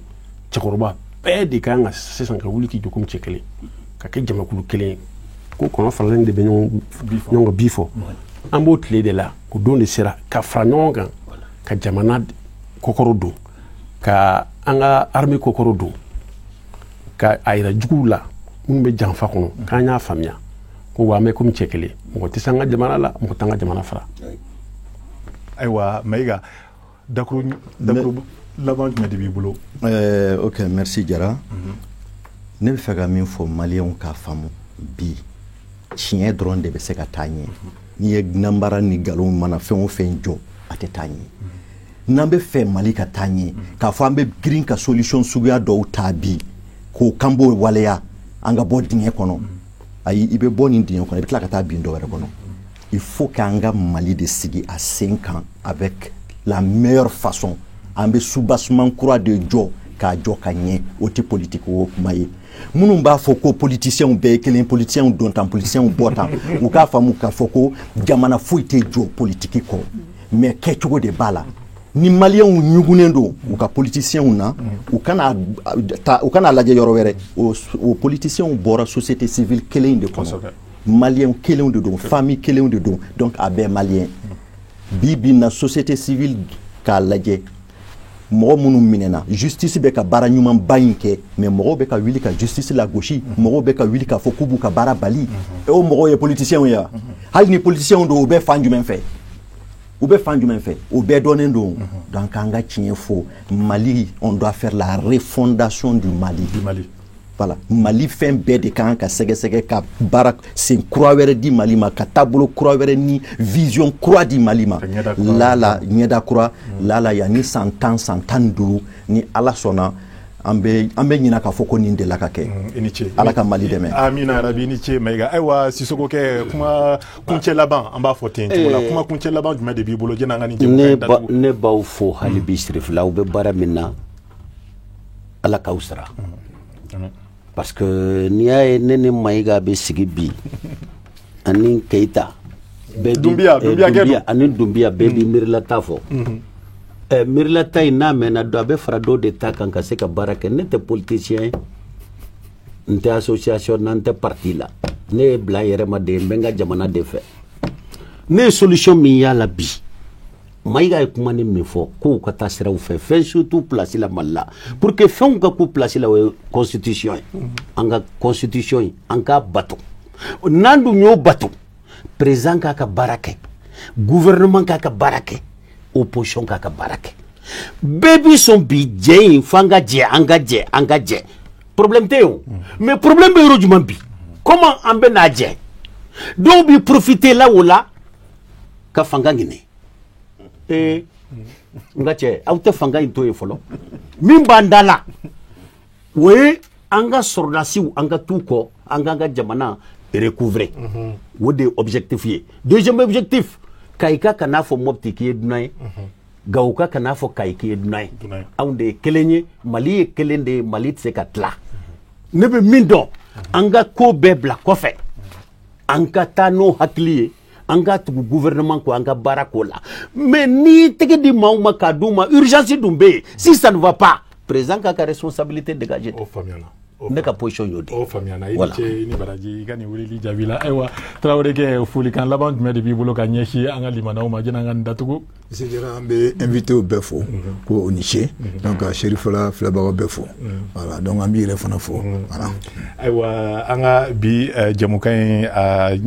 cɛkɔrɔba, bɛɛ de kan ka sisan ka wuli k'i jɔ komi cɛ kelen, ka kɛ jamakulu kelen ye. Ko kɔnɔ faralen de bɛ ɲɔgɔn kan bi fɔ. An b'o tile de la, o don de sera ka fara ɲɔgɔn kan, ka jamana kɔkɔrɔ don, ka an ka armée kɔkɔrɔ don, ka a yira juguw la minnu bɛ janfa kɔnɔ k'an y'a faamuya ko wa an bɛ komi cɛ kelen, mɔgɔ tɛ se an ka jamana la, mɔgɔ t'an ka jamana fara. Ayiwa, Mayiga, dakuru laban jumɛn de b'i bolo? Ok, merci Jara. Ne bɛ fɛ ka min fɔ maliyɛnw k'a faamu bi, tiɲɛ dɔrɔn de bɛ se ka taa ɲɛ. N'i ye nanbara ni nkalon mana fɛn o fɛn jɔ, a tɛ taa ɲɛ. N'an bɛ fɛ Mali ka taa ɲɛ, k'a fɔ an bɛ girin ka solution suguya dɔw ta bi k'o kan b'o waleya, an ka bɔ dingɛ kɔnɔ. Ayi, i bɛ bɔ nin dingɛ kɔnɔ, i bɛ tila ka taa bin dɔ wɛrɛ kɔnɔ. Il faut k'an ka Mali de sigi a sen kan avec la meilleure façon. An bɛ soubassement kura de jɔ k'a jɔ ka ɲɛ. O tɛ politique o kuma ye. Minnu b'a fɔ ko politiciens bɛɛ ye kelen, politiciens don tan, politiciens bɔ tan, u k'a faamu k'a fɔ ko jamana foyi tɛ jɔ politique kɔ, mais kɛcogo de b'a la. Ni maliyɛnw ɲugunnen don u ka politiciens na, u kana ta, u kana lajɛ yɔrɔ wɛrɛ. O politiciens bɔra société civile kelen de kɔnɔ, maliyɛn kelenw de don, famille kelenw de don. Donc a bɛɛ maliyɛn. Bi bi na, société civile k'a lajɛ, mɔgɔ minnu minɛna, justice bɛ ka baara ɲumanba in kɛ, mais mɔgɔw bɛ ka wuli ka justice lagosi, mɔgɔw bɛ ka wuli k'a fɔ k'u b'u ka baara bali. O mɔgɔw ye politiciens ye wa? Hali ni politiciens don, u bɛ fan jumɛn fɛ? U bɛ fan jumɛn fɛ? O bɛɛ dɔnnen don. Donc an ka tiɲɛ fɔ, Mali, on doit faire la refondation du Mali. Du Mali. Voilà, Mali fɛn bɛɛ de kan ka sɛgɛsɛgɛ ka baara sen kura wɛrɛ di Mali ma, ka taabolo kura wɛrɛ ni vision kura di Mali ma, lala ɲɛda kura lala. Yanni san 10, san 15, ni Ala sɔnna, an bɛ ɲina k'a fɔ ko nin delila ka kɛ. I ni ce. Ala ka Mali dɛmɛ. Amina rabi. I ni ce, Mayiga. Ayiwa, Sisoko, kɛ kuma kuncɛ laban, an b'a fɔ ten cogo la, kuma kuncɛ laban jumɛn de b'i bolo jɛn'an ka nin jɛmukan in datugu? Ne b'aw fo hali bi. Sirifila, aw bɛ baara min na, Ala k'aw sara, parce que n'i y'a ye ne ni Mayiga bɛ sigi bi ani Keyita bɛɛ bi Dunbiya, Dunbiya kɛ don. Ani Dunbiya bɛɛ bi miirilata fɔ. Miirilata in n'a mɛnna dɔ, a bɛ fara dɔw de ta kan ka se ka baara kɛ. Ne tɛ politicien ye, n tɛ association na, n tɛ parti la. Ne ye bila n yɛrɛ ma de ye, n bɛ n ka jamana de fɛ. Ne ye solution min y'a la bi, Mayiga ye kuma ni min fɔ k'u ka taa siraw fɛ, fɛn surtout place la Mali la, pour que fɛnw ka k'u place la, o ye constitution ye. An ka constitution ye, an k'a bato. N'an dun y'o bato, président k'a ka baara kɛ, gouvernement k'a ka baara kɛ, opposition k'a ka baara kɛ, bɛɛ bi sɔn bi jɛ in f'an ka jɛ, an ka jɛ, an ka jɛ. Problème tɛ yen o, mais problème bɛ yɔrɔ jumɛn bi? Comment an bɛ n'a jɛ? Dɔw bi profiter la o la ka fanga ɲini. Ee, n ka cɛ, aw tɛ fanga in to yen fɔlɔ. Min b'an da la, o ye an ka sɔrɔdasiw, an ka t'u kɔ, an k'an ka jamana recouvrer. O de ye objectif ye. Deuxième objectif, Kayika kan'a fɔ Mopti k'i ye dunan ye, Gawo ka kan'a fɔ Kayi k'i ye dunan ye. Anw de ye kelen ye, Mali ye kelen de ye, Mali tɛ se ka tila. Ne bɛ min dɔn, an ka ko bɛɛ bila kɔfɛ, an ka taa n'o hakili ye, an ka tugu gouvernement kɔ, an ka baara k'o la. Mais n'i y'i tɛgɛ di maaw ma k'a d'u ma, urgence dun bɛ yen. Si ça ne va pas, président k'a ka responsabilité dégager. O faamuyana. Ne ka position y'o de. O faamuyana. I ni ce, i ni baraji, i ka nin weleli jaabi la. Ayiwa, Tarawele kɛ, folikan laban jumɛn de b'i bolo ka ɲɛsin an ka limanaw ma jɛn'an ka nin datugu? Jara, an bɛ invité bɛɛ fo ko o ni ce. Donc ka Serifala filɛbagaw bɛɛ fo. Voilà, donc an b'i yɛrɛ fana fo. Voilà. Ayiwa, an ka bi jɛmukan in,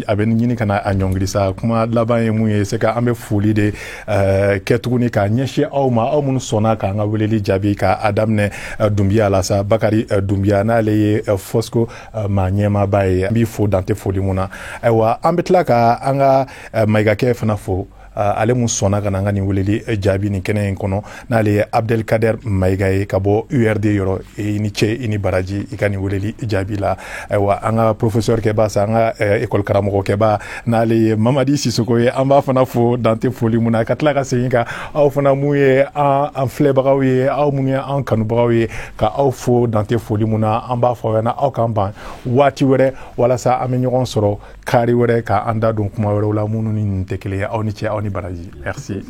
a bɛ ɲini ka na a ɲɔngiri sa. Kuma laban ye mun ye? C'est que an bɛ foli de kɛ tuguni k'a ɲɛsin aw ma, aw minnu sɔnna k'an ka weleli jaabi, k'a daminɛ Dunbiya la sa, Bakari Dunbiya, n'ale ye Fosco maa ɲɛmaaba ye. An b'i fo dante foli mun na. Ayiwa, an bɛ tila ka an ka Mayigakɛ fana fo, ale mun sɔnna ka na an ka nin weleli jaabi nin kɛnɛ in kɔnɔ, n'ale ye Abdelkader Mayiga ye ka bɔ URD yɔrɔ. I ni ce, i ni baraji, i ka nin weleli jaabi la. Ayiwa, an ka professeur kɛba sa, an ka école karamɔgɔkɛba, n'ale ye Mamadi Sisoko ye, an b'a fana fo dante foli mun na. Ka tila ka segin ka aw fana mun ye an filɛbagaw ye, aw minnu ye an kanubagaw ye, ka aw fo dante foli mun na. An b'a fɔ aw ɲɛna, aw k'an ban waati wɛrɛ, walasa an bɛ ɲɔgɔn sɔrɔ kari wɛrɛ ka an da don kuma wɛrɛw la minnu ni nin tɛ kelen ye. Aw ni ce, aw ni baraji. Merci.